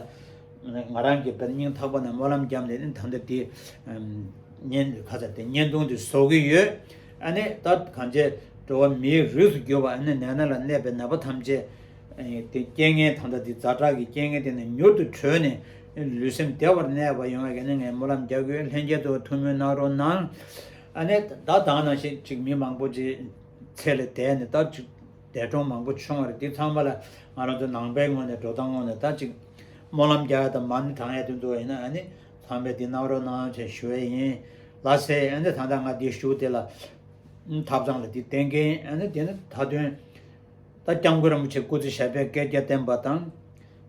ང་རང་གིས་དཔེར་སྙིང་ཐག་པ་ནས་སྨོན་ལམ་བརྒྱབ་ནས་ནི་ད་ལྟ་དེ་བརྙན་ཁ་ཚ་དེ་བརྙན་ཐུང་དེ་བཟོ་གི་ཡོད། ཨ་ནི་ད་གང་བྱས་འགྲོ་བ་མིའི་རིགས་སུ་གྱུར་པ་ཨ་ནི་ནད་ན་ལ་གནས་པའི་ནད་པ་ཐམས་ཅད་དེ་རྐྱེན་ངན་ད་ལྟ་དེ་ཛ་དྲག་གི་རྐྱེན་ངན་དེ་ནས་མྱུར་དུ་གྲོལ་ནས་ལུས་སེམས་བདེ་བར་གནས་པ་ཡོང་བའི་ནི་ངས་སྨོན་ལམ་རྒྱག་གི་ཡོད། ལྷན་རྒྱས་ཚོ་ཐུགས་སྨོན་གནང་རོགས་གནང་། ཨ་ནི་ད་ད་ནང་བཞིན་ཅིག་མི་མང་པོ་ཅིག་ཚེ་ལས་འདས་ནས་ད་ཅིག་འདས་གྲོངས་མང་པོ་བྱུང་བ་རེད། འདི་ཚང་མ་ལ་ང་རང་ཚོ་ནང་པའི་ངོས་ནས་འགྲོ་སྟངས་ངོས་ནས་ད་ཅིག་སྨོན་ལམ་རྒྱག་ཡ་དང་མ་ཎི་བགྲང་ཡ་དེ་ཚོ་ཡིན་ན་ཨ་ནི་ཚང་མས་འདི་གནང་རོགས་གནང་བྱས་ཞུ་ཡས་ཡིན་ལགས་སེ། ཨ་ནི་ད་ལྟ་ང་འདི་ཞུ་དེ་ལ་ཐབ་ཚང་ལ་འདི་བསྟན་གྱིན་ཨ་ནི་དེ་ནི་མཐའ་དོན་ད་སྐྱབས་མགོན་རིན་པོ་ཆེ་སྐུ་ཚེ་ཞབས་པད་བསྐལ་བརྒྱར་བརྟན་པ་དང་།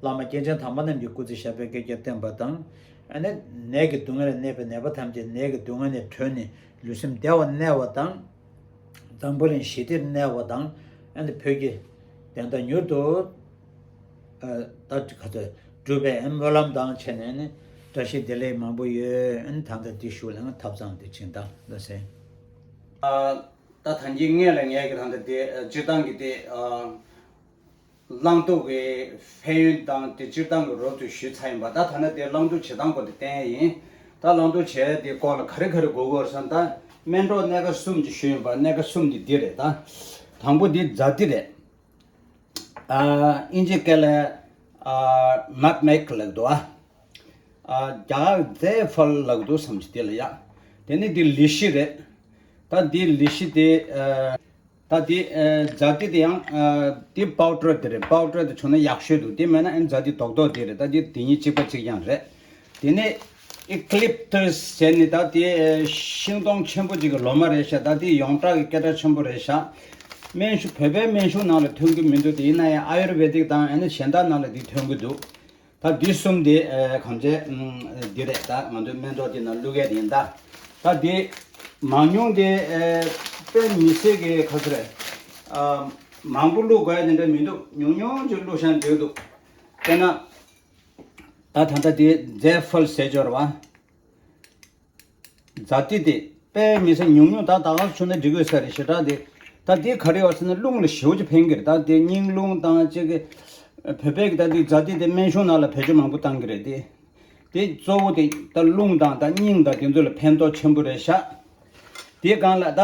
བླ་མ་སྐྱེས་ཆེན་དམ་པ་རྣམས་ཀྱི་སྐུ་ཚེ་ཞབས་པད་བསྐལ་བརྒྱར་བརྟན་པ་དང་། ཨ་ནི་ནད་ཀྱི་སྡུག་བསྔལ་ལ་གནས་པའི་ནད་པ་ཐམས་ཅད་ནད་ཀྱི་སྡུག་བསྔལ་ནས་གྲོལ་ནས་ལུས་སེམས་བདེ་བར་གནས་པ་དང་། འཛམ་བུ་གླིང་ཞི་བདེར་གནས་པ་དང་། ཨ་ནི་བོད་ཀྱི་བདེན་མཐའ་མྱུར་དུ་ཨ་ད་ག་ཚོད་འགྲུབ་པའི་སྨོན་ལམ་དང་བྱས་ནས་ནི་བཀྲ་ཤིས་བདེ་ལེགས་མང་པོ་ཡོད། ཨ་ནི་ད་ལྟ་འདི་ཞུ་ལ་ང་ཐབ་ཚང་འདི་ཕྱིན་དང་ལ་ཟེར། ཨ་ད་ཐང་གི་ངས་ལ་ངས་ཀྱི་ད་ལྟ་དེ་སྤྱིར་བཏང་གི་དེ་ཨ། བླང་དོར་གྱི་ཕན་ཡོན་དང་དེ་སྤྱིར་བཏང་གི་རོབ་ཏུ་ཞུས་ཚར་ཡིན་པ། ད་ཐ་ན་དེ་བླང་དོར་བྱེད་སྟངས་སྐོར་དེ་བསྟན་ཡ་ཡིན། ད་བླང་དོར་བྱེད་ཡ་དེ་སྐོར་ལ་ག་རེ་ག་རེ་དགོས་དགོས་ཟེར་ན། ད་སྨན་གྲོགས་སྣ་ཁ་གསུམ་ཅིག་ཞུས་ཡིན་པ། སྣ་ཁ་གསུམ་དེ་འདི་རེད། ད་དང་པོ་འདི་ཛཱ་ཏི་རེད། ཨ་ཨིན་ཇི་སྐད་ལ་ཨ་ནཊ་མེག་ལབ་འདུག་ཨ་ཨ་རྒྱ་གར་ཛེ་ཧྥལ་ལབ་འདུག་བསམ་གྱི་དེ་ལ་ཡ། དེ་ནི་འདི་ལི་ཤི་རེད། ད་འདི་ལི་ཤི་དེ་ཨ། ད་དེ་ཨ་ཛཱ་ཏི་དེ་ཡང་ཨ་དེ་པའུ་ཏྲ་དེ་རེད། པའུ་ཏྲ་དེ་བྱུང་ན་ཡག་ཤོས་འདུག་དེ་མེད་ན་ཨ་ནི་ཛཱ་ཏི་རྡོག་རྡོག་དེ་རེད། ད་དེ་དེ་གཉིས་གཅིག་པ་གཅིག་རྐྱང་རེད། དེ་ནས་ཨི་ཀི་ལིབ་ཊ་སི་ཟེར་ནི་ད་དེ་ཨ་ཤིང་སྡོང་ཆེན་པོ་གཅིག་གི་ལོ་མ་རེད་ཤག་ད་དེ་ཡོངས་གྲགས་ཀྱི་སྐད་གྲགས་ཆེན་པོ་རེད་ཤག་སྨན་གཞུང་བོད་པའི་སྨན་གཞུང་ནང་ལ་ཐོན་གྱི་མི་འདུག་དེ་ཡིན་ན་ཡང་ཨ་ཡུར་ཝེ་དིག་དང་ཨ་ནི་གཞན་དག་ནང་ལ་དེ་ཐོན་གྱི་འདུག་ད་འདི་གསུམ་དེ་ཨ་གང་བྱས་ཨམ་འདི་རེད། ད་ང་ཚོའི་སྨན་ཐོག་འདི་ནང་བླུག་ཡས་དེ་ཡིན། ད་ད་འདི་མང་ཉུང་དེ་ཨ་དཔེ་མི་སྲིད་ཀྱི་ག་ཚོད་རེད། ཨ་མང་པོ་བླུག་དགོས་ཡ་དེ་འདྲ་མི་འདུག་ཉུང་ཉུང་ཅིག་བླུག་བཞག་འགྲིག་འདུག་དཔེར་ན་ད་ད་ལྟ་དེ་ཛེ་ཧྥལ་ཟེར་འབྱོར་བ། ཛཱ་ཏི་དེ་དཔེ་མི་སྲིད་ཉུང་ཉུང་ད་ད་ག་བྱུང་ན་འགྲིག་གི་ས་རེད་ཞེ་དྲག་དེ། ད་དེ་ག་རེ་ཡོད་ཟེར་ན་རླུང་ལ་ཞེ་པོ་ཅིག་ཕན་གྱི་རེད། ད་དེ་སྙིང་རླུང་དང་གཅིག་གི་བོད་པའི་གི་ད་དེ་ཛཱ་ཏི་དེ་སྨན་གཞུང་ནང་ལ་བེད་སྤྱོད་མང་པོ་བཏང་གི་རེད་དེ། དེ་གཙོ་བོ་དེ་ད་རླུང་དང་ད་སྙིང་དང་དེ་ཚོ་ལ་ཕན་ཐོགས་ཆེན་པོ་རེད་ཤག་དེ་སྒང་ལ་ད་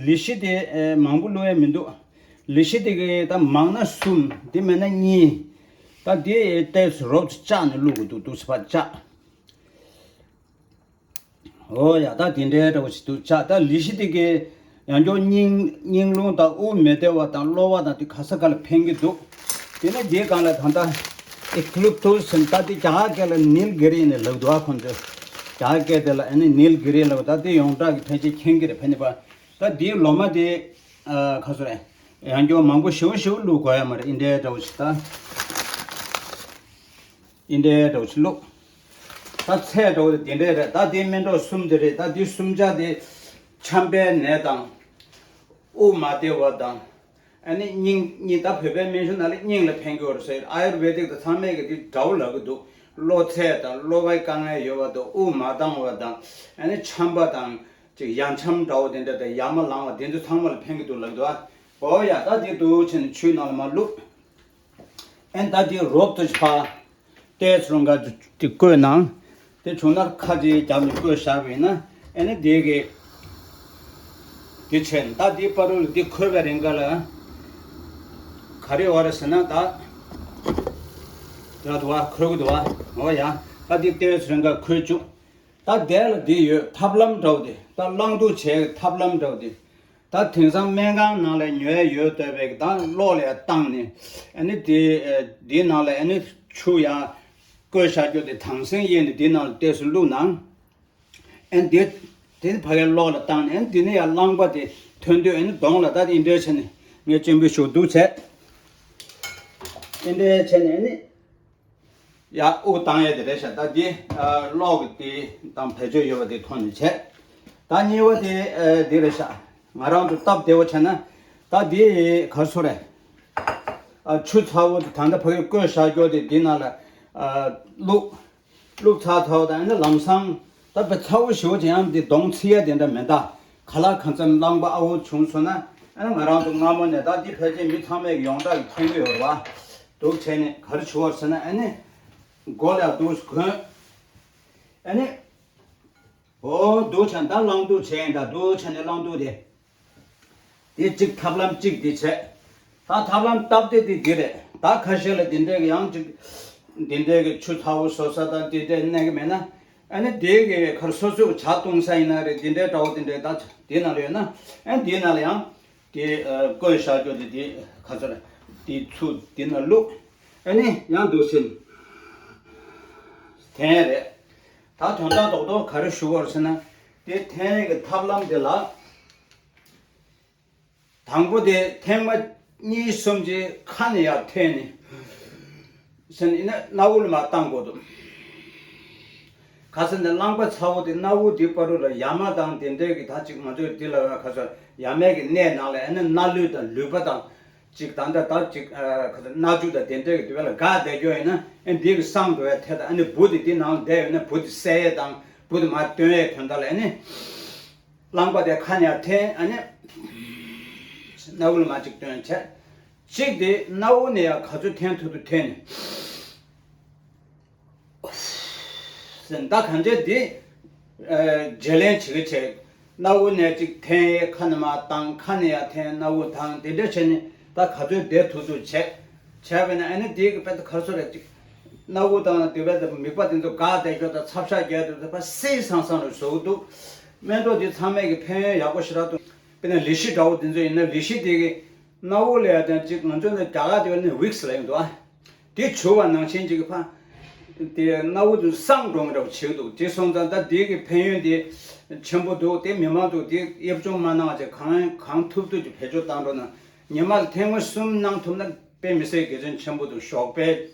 ལི་ཤི་དེ་མང་པོ་བླུག་ཡས་མི་འདུག་ལི་ཤི་དེ་གི་ད་མང་ན་གསུམ་དེ་མེད་ན་གཉིས། ད་དེ་ཏོག་ཙམ་རོབ་ཙམ་བཅག་ནས་བླུག་དགོས་འདུག་ཏོག་ཙམ་ཕར་བཅག་ཨོ་ཡ། ད་དེ་འདྲའི་འདྲ་བོ་ཞིག་འདུག་ཅག་ད་ལི་ཤི་དེ་གའི་ཡང་སྐྱོ་སྙིང་སྙིང་རླུང་དང་དབུགས་མི་བདེ་བ་དང་གློ་བ་དང་དེ་ག་ས་ག་ལ་ཕན་གྱི་འདུག་དེ་ནས་དེའི་སྒང་ལ་ད་ལྟ་ཨི་ཀི་ལིབ་ཊ་སི་ཟེར་ད་དེ་རྒྱ་གར་སྐད་ལ་ནིལ་གི་རི་ནས་ལབ་འདུག་ཨ་ཁོང་ཚོས་རྒྱ་གར་སྐད་དེ་ལ་ཨ་ནི་ནིལ་གི་རི་ལབ། ད་དེ་ཡོངས་གྲགས་ཀྱི་ཕལ་ཆེར་མཁྱེན་གྱི་རེད། ཕན་ནི་པ་ད་དེའི་ལོ་མ་དེ་ཨ་ག་ཚོད་རེད། ཡང་སྐྱོ་མང་པོ་ཞེ་པོ་ཞེ་པོ་བླུག་དགོས་ཡ་མ་རེད། ཨིན་འདྲའི་འདྲ་བོ་ཞིག་ད། ཨིན་འདྲའི་འདྲ་བོ་ཞིག་བླུགས། ད་ཚད་འདྲ་བོ་དེ་འདྲའི་རེད། ད་དེ་སྨན་གྲོགས་གསུམ་དེ་རེད། ད་དེ་གསུམ་ཆ་དེ་ཆམ་པའི་ནད་དང་། དབུགས་མ་བདེ་བ་དང་། ཨ་ནི་སྙིང་སྙིང་ད་བོད་པའི་སྨན་གཞུང་ནང་ལ་སྙིང་ལ་ཕན་གྱི་ཡོད་རེད་ཟེར། ཨ་ཡུར་ཝེ་དིག་དང་ཚང་མས་ཀྱི་དེ་འདྲ་བོ་ལབ་ཀྱི་འདུག་གློ་ཚད་དང་གློ་བའི་དཀའ་ངལ་ཡོད་པ་དང་དབུགས་མ་འདང་བ་དང་། ཨ་ནི་ཆམ་པ་དང་ཅིག་ཡ་མཚན་འདྲ་བོ་དེ་འདྲ་དང་ཡ་མ་ལངས་པ་དེ་ཚོ་ཚང་མ་ལ་ཕན་གྱི་འདུག་ལབ་འདུག་ཨོ་ཡ། ད་དེ་འདུག་བྱས་ནས་ཆུའི་ནང་ལ་མར་བླུགས། ཨེ་ད་དེ་རོབ་ཏུ་ཕར་ཏོག་ཙམ་རང་ག་དེ་བསྐོལ་ན། དེ་བྱུང་ན་ཁ་ཅིག་རྒྱབ་ནས་བསྐོལ་བཞག་པ་ཡིན་ན་ཨེ་ནི་དེ་གི་དེ་བྱས་ད་དེ་བར་དུ་ལ་དེ་ཁོལ་བའི་རིང་ག་ལ་ག་རེ་ཡོད་རེད་ཟེར་ན། ད་ད་དུ་བ་ཁོལ་གི་འདུག་བ། འོ་ཡ། ད་དེ་ཏོག་ཙམ་རང་ག་ཁོལ་བཅུག་ད་དེ་ལ་འདི་ཡོད། ཐབས་ལམ་འདྲ་བོ་དེ། ད་བླང་དོར་བྱེད་ཐབས་ལམ་འདྲ་བོ་དེ། ད་དེང་སང་སྨན་ཁང་ནང་ལ་ཉོ་ཡ་ཡོད་བསྡད་པའི་ད་གློག་ལ་བཏང་ནས། ཨ་ནི་དེ་ཨ་དེའི་ནང་ལ་ཨ་ནི་ཆུ་ཡང་བསྐོལ་བཞག་རྒྱུ་དེ། དྭངས་སིང་གཡས་ནས་དེའི་ནང་ལ་ཏོག་ཙམ་བླུགས་ན། ཨ་ནི་དེ་དེ་ནི་ཕ་གིའི་གློག་ལ་བཏང་ནས། ཨ་ནི་དེ་ནས་ཡར་རླངས་པ་དེ་ཐོན་དུས། ཨ་ནི་གདོང་ལ་ད་དེ་འདྲ་བྱས་ནས། ངས་སྤྱན་འབུལ་ཞུ་འདུག་བྱས། དེ་འདྲ་བྱས་ནས་ཨ་ནི། ཡར་དབུགས་བཏང་ཡས་དེ་རེད་ཤག་ད་འདི་ཨ་གློག་གི་དེ་དང་བེད་སྤྱོད་ཡོད་པ་དེ་ཐོག་ནས་བྱས། ད་གཉིས་པ་དེ་ཨ་འདི་རེད་ཤག་ང་རང་ཚོ་སྟབས་བདེ་བོ་བྱས་ན། ད་འདི་ག་རེ་ཟེར་རེད། ཨ་ཆུ་ཚ་བོ་དེ་ད་ལྟ་ཕ་གིར་བསྐོལ་བཞག་རྒྱུ་དེ་འདི་ནང་ལ་ཨ་བླུགས། བླུགས་ཚར་ཚར་བ་དང་། ཨ་ནི་ལམ་སང་ད་དཔེ་ཚ་བོ་ཞེ་པོ་ཅིག་ཡང་འདི་གདོང་ཚིག་ཡ་དེ་འདྲ་མེད། ད་ག་ལ་གང་འཚམ་རླངས་པ་ཨ་འོ་བྱུང་སོང་ན། ཨ་ནི་ང་རང་ཚོ་སྔ་མོ་ནས། ད་འདི་ཕལ་ཆེར་མི་ཚང་མས་ཡོངས་གྲགས་ཀྱི་མཁྱེན་གྱི་ཡོད་རེད་བ། འདུག་བྱས་ནས་ག་རེ་བྱེད་དགོས་ཟེར་ན། ཨ་ནི་མགོ་ལ་འདུག་གོན། ཨ་ནི་འོ་འདུག་བྱས་ནས་ད་བླང་དོར་བྱས་ཡིན། ད་འདུག་བྱས་ནས་བླང་དོར་དེ། དེ་གཅིག་ཐབས་ལམ་གཅིག་དེ་བྱས། ད་ཐབས་ལམ་སྟབས་བདེ་དེ་འདི་རེད། ད་ཁ་ཤས་ལ་དེ་འདྲའི་གི་ཡང་གཅིག་དེ་འདྲའི་གི་ཆུ་ཚ་བོ་བཟོ་ས་དང་དེ་འདྲའི་གནས་གི་མེད་ན། ཨ་ནི་དེ་གི་ཁར་སོ་སོའི་ཇ་བཏུང་ས་ཡིན་ན་རེད། དེ་འདྲའི་འདྲ་བོ་དེ་འདྲའི་ད་དེ་ནང་ལ་ཡོད་ན། ཨ་ནི་དེ་ནང་ལ་ཡང་དེ་ཨ་བསྐོལ་བཞག་རྒྱུ་དེ། དེ་ག་ཚོད་རེད། དེ་ཚུར་དེ་ནང་བླུགས། ཨ་ནི་ཡང་འདུག་སེ་འཐེན་རེད། ད་དོན་དག་རྡོག་རྡོག་ག་རེ་ཞུ་དགོས་ཟེར་ན། དེ་འཐེན་ཡས་ཀྱི་ཐབས་ལམ་དེ་ལ། དང་པོ་དེ་ཐེངས་མ་གཉིས་གསུམ་ཅིག་ཁ་ནས་ཡར་འཐེན་ནས་ཟེར་ནས། ཡིན་ན་སྣ་བུག་ལ་མར་བཏང་དགོས་འདུག་ག་ཟེར་ན་རླངས་པ་ཚ་བོ་དེ་སྣ་བུག་དེའི་བར་དུ་ལ་ཡ་མ་དང་དེ་འདྲའི་གི། ད་ཅིག་ང་ཚོས་འདི་ལ་ག་ཟེར། ཡ་མའི་གི་གནས་ནང་ལ་ཨ་ནི་སྣ་ལུད་དང་ལུད་པ་དང་། ཅིག་ད་ལྟ་ད་ཅིག་ཨ་ག་ཟེར། སྣ་ཆུ་དང་དེ་འདྲའི་གི་དེ་བས་ལ་འགག་བསྡད་རྒྱུ་ཡིན་ན། ཨ་འདི་གི་སངས་འགྲོ་བའི་ཐད་དང་། ཨ་ནི་འབུ་དེ་འདི་ནང་ལ་བསྡད་ཡོད་ན་འབུ་དེ་བསད་ཡས་དང་། འབུ་དེ་མར་བཏོན་ཡས་དོན་དག་ལ་ཨ་ནི། རླངས་པ་དེ་ཁ་ནས་ཡར་འཐེན། ཨ་ནི་སྣ་བུག་ལ་མར་ཅིག་བཏོན་བྱས། གཅིག་དེ་སྣ་བུག་ནས་ཡར་ག་ཚོད་འཐེན་ཐུབ་ཐུབ་འཐེན་ནས་ཟེར། ད་གང་བྱས་དེ་ཨ་བརྗེ་ལེན་བྱེད་ཀྱི་བྱས། སྣ་བུག་ནས་ཅིག་འཐེན། ཁ་ནས་མར་བཏང་། ཁ་ནས་ཡར་འཐེན། སྣ་བུག་བཏང་། དེ་འདྲ་བྱས་ནས་ད་ག་ཚོད་བསྡད་ཐུབ་ཐུབ་བྱས། བྱས་པས་ན་ཨ་ནི་དེ་གི་དཔེ་ད་ག་རེ་ཟེར་རེད། ཅིག་སྣ་བུག་དང་དེ་བས་ད་མིད་པ་དེ་ཚོ་འགག་བསྡད་རྒྱུ་དང་། ཚབ་ཤ་རྒྱག་དུས་ད་ཕར་སིལ་སང་སང་རུ་བཟོ་གི་འདུག་སྨན་གྲོགས་འདི་ཚང་མས་ཀྱི་ཕན་ཡོན་ཡག་པོ་ཞེ་དྲག་འདུག་དཔེར་ན་ལི་ཤི་འདྲ་བོ་དེ་ཚོ་ཡིན་ན། ལི་ཤི་དེ་གི་སྣ་བུག་ལ་ཡ་དང་ཅིག་ང་ཚོ་ནི་རྒྱ་གར་དེ་བས་ནི་ཝིག་སི་ལབ་ཀྱི་འདུག་ཨ། དེ་བྱུག་པ་ནང་བཞིན་ཅིག་གི་ཕར་དེ་སྣ་བུག་དེ་སངས་འགྲོ་གི་འདྲ་བོ་བྱེད་ཀྱི་འདུག་དེ་སོང་ཙང་ད་དེ་གི་ཕན་ཡོན་དེ་ཆེན་པོ་འདུག་དེ་མི་མང་ཚོ་དེ་ཨེབ་ཆུང་མ་གནང་བ་བྱས། གང་གང་ཐུབ་ཐུབ་ཀྱིས་བེད་སྤྱོད་བཏང་རོགས་གནང་། ཉི་མ་ལ་ཐེངས་མ་གསུམ་གནང་ཐུབ་ན་དཔེ་མི་སྲིད་དགེ་མཚན་ཆེན་པོ་འདུག་ཞོགས་པའི་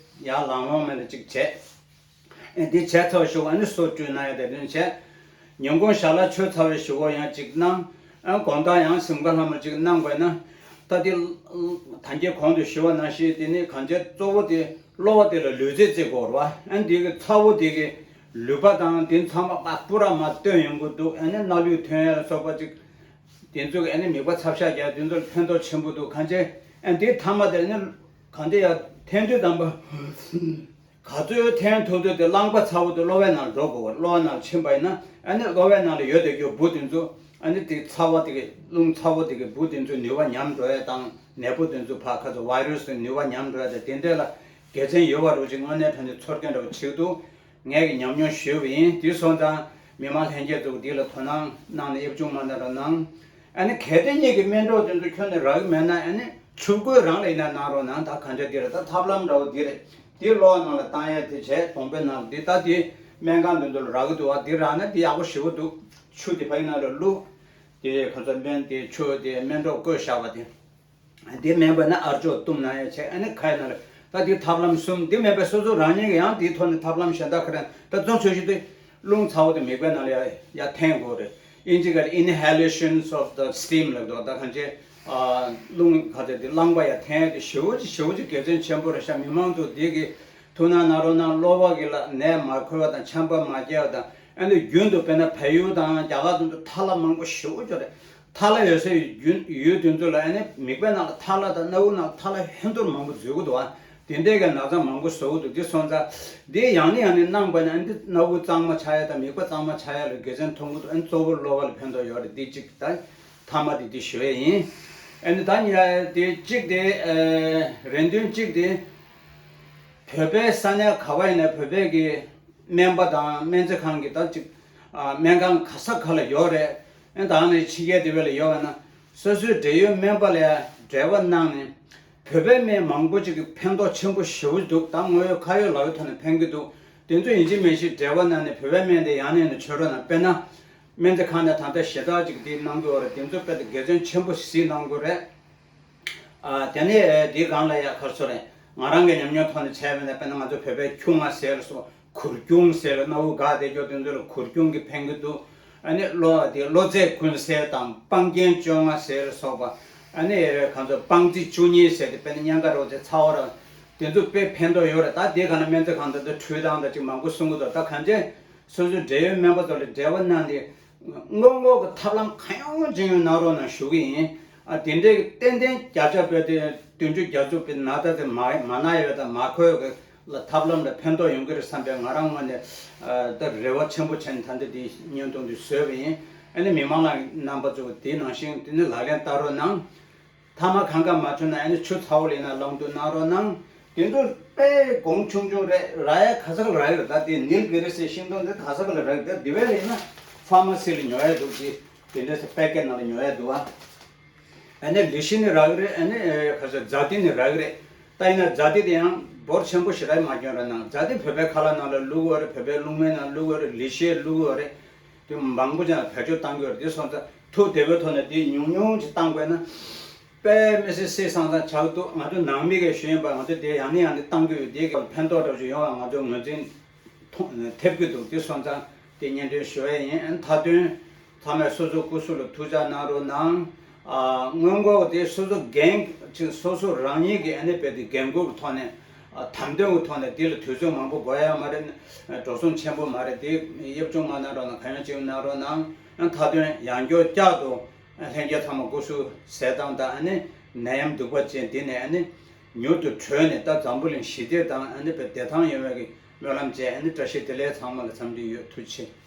ཡར་ལངས་ལོང་མེད་ལ་ཅིག་བྱས། ཨེ་འདི་བྱས་ཚར་ཞོགས་ཨ་ནི་སོ་བཀྲུས་ན་ཡང་དེ་དོན་བྱས། ཉིན་གུང་ཞལ་ལག་མཆོད་ཚར་བའི་གཞུག་གུ་ཡང་ཅིག་གནང་། ཨ་དགོང་དག་ཡང་གཟིམ་ཁ་ལྷ་མོ་ཅིག་གནང་དགོས་ན། ད་དེ་ད་གིན་གོང་དུ་ཞུས་པ་ནང་བཞིན་དེ་ནི་གང་བྱས་གཙོ་བོ་དེ་གློ་བ་དེ་ལ་ལུད་རྫས་བརྩི་དགོས་རེད་བ། ཨ་འདི་གི་ཚ་བོ་དེ་གི་ལུད་པ་དང་དེ་ཚང་མ་པ་སྤུ་ར་མར་བཏོན་ཡོང་གི་འདུག་ཨ་ནི་སྣ་ལུད་ཐོན་ཡ་ལ་སོགས་པ་ཅིག་དེ་ཚོ་གི་ཨ་ནི་མིད་པ་ཚབ་ཤ་རྒྱག་དེ་ཚོ་ལ་ཕན་ཐོགས་ཆེན་པོ་འདུག་གང་བྱས་ཨ་འདི་མཐའ་མ་དེ་ནི་གང་བྱས་ཡར་འཐེན་དུས་ཙམ་པ། ག་ཚོད་འཐེན་ཐུབ་ཐུབ་དེ་རླངས་པ་ཚ་བོ་དེ་གློ་བའི་ནང་འགྲོ་དགོས། གློ་བ་ནང་ཕྱིན་པ་ཡིན་ན། ཨ་ནི་གློ་བའི་ནང་ལ་ཡོད་བསྡད་རྒྱུ་འབུ་དེ་ཚོ། ཨ་ནི་དེ་ཚ་བ་དེ་གི་རླུང་ཚ་བོ་དེ་གི་འབུ་དེ་ཚོའི་ནུས་པ་ཉམས་འགྲོ་ཡ་དང་། ནད་འབུ་དེ་ཚོ་ཕར་ཁ་ཚོ་ཝའི་རུ་སི་དེ་ནུས་པ་ཉམས་འགྲོ་ཡ་དང་། དེ་འདྲས་ལ་དགེ་མཚན་ཡོད་པ་རུ་ཅིག་དངོས་གནས་དྲང་གནས་ཚོར་མཁན་འདྲ་བོ་ཆེ་འདུག་ངས་ཀྱི་ཉམས་མྱོང་ཞུས་པ་ཡིན། དེ་སོང་ཙང་མི་མང་ལྷན་རྒྱས་ཚོ་འདི་ལ་དོ་སྣང་གནང་ནས་ཨེབ་ཆུང་མ་གནང་རོགས་གནང་། ཨ་ནི་གལ་ཏེ་ངེད་ཀྱི་སྨན་གྲོགས་དེ་ཚོ་ཁྱོན་ནས་རག་གི་མེད་ན། ཨ་ནི་ཆུ་བསྐོལ་རང་ལ་ཡིན་ན་གནང་རོགས་གནང་། ད་གང་བྱས་འདི་རེད། ད་ཐབས་ལམ་འདྲ་བོ་འདི་རེད། འདི་གློ་བ་ནང་ལ་བཏང་ཡས་དེ་བྱས། གདོང་པའི་ནང་ལ་འདི་ད་འདི་སྨན་ཁང་དེ་ཚོ་ལ་རག་གི་འདུག་བ། འདི་རག་ན་འདི་ཡག་པོ་ཞེ་པོ་འདུག་ཆུ་དེ་ཕ་གི་ནང་ལ་བླུགས། དེ་ཁ་ཚ་སྨན་དེ་ཆུ་དེ་སྨན་གྲོགས་བསྐོལ་བཞག་པ་དེ། དེ་མེད་པ་ན་ཨར་ཅོག་བཏུང་ན་ཡང་བྱས། ཨ་ནི་ཁ་ཡ་ན་ལ་ད་དེ་ཐབས་ལམ་གསུམ། དེ་མེད་པའི་སོ་སོ་རང་ཉིད་ཀྱི་ཡང་དེའི་ཐོག་ནས་ཐབས་ལམ་གཞན་དག་ཁ་རེ། ད་རྫོང་ཆོས་ཞུ་དེ་རླུང་ཚ་བོ་དེ་མིད་པའི་ནང་ལ་ཡ་ཡ་འཐེན་དགོས་རེད། ཨིན་ཇི་སྐད་inhalations of the steam ལབ་འདུག་ད་གང་བྱས་ཨ་རླུང་ག་ཚད་དེ་རླངས་པ་ཡ་འཐེན་དེ་ཞེ་པོ་ཅིག་ཞེ་པོ་ཅིག་དགེ་མཚན་ཆེན་པོ་རེད་ཤག་མི་མང་ཚོ་དེ་གི་ཐུགས་སྣང་གནང་རོགས་གནང་། གློ་བ་གི་ལ་ནད་མ་འཁོར་བ་དང་། ཆམ་པ་མ་སྐྱེ་བ་དང་། ཨ་ནི་རྒྱུན་དུ་དཔེར་ན་བལ་ཡུལ་དང་རྒྱ་གར་དེ་ཚོ་ཐལ་བ་མང་པོ་ཞེ་པོ་ཅིག་རེད། ཐལ་བ་ཡོད་སའི་ཡུལ་ཡུལ་དེ་ཚོ་ལ་ཨ་ནི་མིད་པའི་ནང་ལ་ཐལ་བ་དང་སྣ་བུག་ནང་ཐལ་བ་ཧན་ཐོར་མང་པོ་འཛུལ་གི་འདུག་བ། དེ་འདྲའི་གི་ན་ཚ་མང་པོ་བཟོ་གི་འདུག་དེ་སོང་ཙང་འདི་ཡང་ནས་ཡང་ནས་གནང་བ་ན་ཨ་ནི་སྣ་བུག་གཙང་མ་ཆགས་ཡ་དང་མིད་པ་གཙང་མ་ཆགས་ཡ་ལ་དགེ་མཚན་མཐོང་གི་འདུག་ཨ་ནི་གཙོ་བོ་གློ་བ་ལ་ཕན་ཐོགས་ཡོད་རེད། འདི་གཅིག་ད་མཐའ་མ་དེ་འདི་ཞུ་ཡ་ཡིན། ཨ་ནི་ད་ཉ་དེ་གཅིག་དེ་ཨ་རེ་འདུན་གཅིག་དེ་བོད་པའི་ས་གནས་ག་བ་ཡིན་ན་བོད་པའི་གི་སྨན་པ་དང་སྨན་རྩིས་ཁང་གི་ད་ཅིག་ ཨ་སྨན་ཁང་ག་ས་ག་ལ་ཡོད་རེད། ཨ་ད་ནི་ཕྱི་རྒྱལ་དེ་བས་ལ་ཡོད་པ་ན་སོ་སོའི་འབྲེལ་ཡོད་སྨན་པ་ལ་འབྲེལ་བ་གནང་ནས། བོད་པའི་སྨན་མང་པོ་ཅིག་གིས་ཕན་ཐོགས་ཆེན་པོ་ཞེ་པོ་འདུག་ད་དངོས་ཡོད་ཁ་ཡོད་ལག་ཡོད་ཐོག་ནས་ཕན་གྱི་འདུག་དེ་ཚོ་ཡིན་གཅིག་མིན་གཅིག་འབྲེལ་བ་གནང་ནས་བོད་པའི་སྨན་དེ་ཡང་ནས་ཡང་དུ་མཆོད་རོགས་གནང་། དཔེར་ན། སྨན་རྩིས་ཁང་ནས་ད་ལྟ་ཞེ་དྲག་ཅིག་དེ་གནང་གི་ཡོད་རེད། དེ་ཚོ་དཔེ་དེ་དགེ་མཚན་ཆེན་པོ་ཞིག་གནང་གི་རེད། ཨ་དེ་ནས་དེའི་སྒང་ལ་ཡ་ག་རེ་ཟེར་དགོས་རེད། ང་རང་གི་ཉམས་མྱོང་ཐོག་ནས་བྱས་པ་ཡིན་ན། དཔེར་ན་ང་ཚོ་བོད་པའི་ཁྱུང་ང་ཟེར་སོགས། གུར་ཁྱུང་ཟེར་བའི་གནའ་བོའི་སྒར་དེ་སྐྱོ་དེ་ཚོ་ལ་གུར་ཁྱུང་གིས་ཕན་གྱི་འདུག་ཨ་ནི་གློ་དེ་གློ་ཚད་ཀུན་གསལ་དང་སྤང་རྒྱན་བཅོ་ལྔ་ཟེར་སོགས་པ། ཨ་ནི་གང་ཚོ་སྤང་རྩི་བཅུ་གཉིས་ཟེར་དེ་དཔེར་ན་གཉན་ཁ་རོ་ཚེ་ཚ་བོ་ར་དེ་ཚོ་དཔེ་ཕན་ཐོགས་ཡོད་རེད། ད་དེ་ག་ན་སྨན་རྩིས་ཁང་དུ་ད་འཕྲུལ་ཐང་དང་ཅིག་མང་པོ་གསུང་གི་འདུག་ད་གང་ཅི་སོ་སོའི་འབྲེལ་ཡོད་སྨན་པ་ཚོ་ལ་འབྲེལ་བ་གནང་སྟེ། སྔོན་འགོག་གི་ཐབས་ལམ་གང་ཡོང་ཅི་ཡོང་གནང་རོགས་གནང་ཞུ་གི་ཡིན། ཨ་དེ་འདྲའི་ཏན་ཏན་བརྒྱ་ཆ་བོད་དེ་བདུན་ཅུ་གྱ་བཅུ་པའི་ན་ད་དེ་མ་མ་ན་ཡོད་དང་མ་འཁོད་གི་ལ་ཐབས་ལམ་ལ་ཕན་ཐོགས་ཡོང་གི་རེད་བསམ་པའི་ང་རང་ངོས་ནས་ཨ་ད་རེ་བ་ཆེན་པོ་བྱས་ནས་ད་འདི་འདི་བརྙན་ཐུང་འདི་བཟོས་པ་ཡིན། ཨ་ནི་མི་མང་ལ་རྣམ་པ་ཚོ་དེ་ནང་བཞིན་དེ་ནི་ལག་ལེན་བསྟར་རོགས་གནང་། ཐ་མག་གང་ག་མ་བྱུང་ན་ཨ་ནི་ཆུ་ཚ་བོ་ལེན་ན་བླང་དོར་གནང་རོགས་གནང་། དེ་ཚོ་དཔེ་གོང་ཆུང་ཆུང་རེད། རག་ཡ་ག་ས་ག་ལ་རག་གི་རེད། ད་དེ་ནིལ་གི་རི་སི་ཤིང་སྡོང་དེ་ག་ས་ག་ལ་རག་གི་རེད། དེ་བས་ལེན་ན་ཕར་མ་སི་ལ་ཉོ་ཡ་འདུག་ཅེས་དེ་འདྲ་སེ་པེ་ཀེ་ནང་ལ་ཉོ་ཡ་འདུག་ཨ། ཨ་ནི་ལི་ཤི་ནི་རག་གི་རེད། ཨ་ནི་ཁ་ས་ཛ་ཏི་ནི་རག་གི་རེད། ད་ཡིན་ན་ཛ་ཏི་དེ་ཡང་འབོར་ཆེན་པོ་ཞེ་དྲག་མ་སྐྱོན་ར་ནང་། ཛ་ཏི་བོད་པའི་ཁ་ལག་ནང་ལ་བླུག་གི་ཡོད་རེད། བོད་པའི་རླུང་སྨན་ནང་བླུག་གི་ཡོད་རེད། ལི་ཤི་བླུག་གི་ཡོད་རེད། དེ་མང་པོ་ཅན་ལ་བེད་སྤྱོད་བཏང་གི་ཡོད་རེད། དེ་སོང་ཙང་ཐུགས་བདེ་བོའི་ཐོག་ནས་དེ་ཉུང་ཉུང་ཅིག་བཏང་དགོས་ན། དཔེ་མི་སྲིད་སྲིད་སང་སང་ཆགས་འདུག་ང་ཚོ་ནང་མི་གས་ཞུ་ཡིན་པ། ང་ཚོ་དེ་ཡང་ནས་ཡང་ནས་བཏང་གི་ཡོད། དེ་ག་ཕན་ཐོགས་འདྲ་ཞིག་ཡོང་བ་ང་ཚོ་ངོས་འཛིན་ཐོ་ཐེབས་ཀྱི་འདུག་དེ་སོང་ཙང་དེ་སྙན་སྒྲོན་ཞུ་ཡས་ཡིན། མཐའ་དོན་ཚང་མས་སོ་སོ་སྐུ་གཟུགས་ལ་ཐུགས་ཅག་གནང་རོགས་གནང་། ཨ་སྔོན་འགོག་དེ་སོ་སོ་འགན་ཅིག་སོ་སོ་རང་ཉིད་ཀྱི་ཨ་ནི་དཔེ་དེ་འགན་ཁུར་གྱི་ཐོག་ནས། ཨ་དམ་དོན་གྱི་ཐོག་ནས་དེ་ལ་དུས་ཚོད་མང་པོ་འགོར་ཡ་མ་རེད། འགྲོ་སོང་ཆེན་པོ་མ་རེད། དེ་གཡབ་ཆུང་མ་གནང་རོགས་གནང་། གང་ཡང་ཅིག་གནང་རོགས་གནང་། ཨ་མཐའ་དོན་ཡང་བསྐྱར་བསྐྱར་དུ་ལྷན་རྒྱས་ཚང་མ་སྐུ་གཟུགས་གསལ་ཐང་དང་། ཨ་ནི་ནད་ཡམས་གདུག་པ་ཅན་འདི་ནས་ཨ་ནི་མྱུར་དུ་གྲོལ་ནས། ད་འཛམ་བུ་གླིང་ཞི་བདེ་དང་ཨ་ནི་བདེ་ཐང་ཡོང་བའི་གི་སྨོན་ལམ་བཅས། ཨ་ནི་བཀྲ་ཤིས་བདེ་ལེགས། ཚང་མ་ལ་འཚམས་འདྲི་ཡོད། ཐུགས་རྗེ་ཆེ།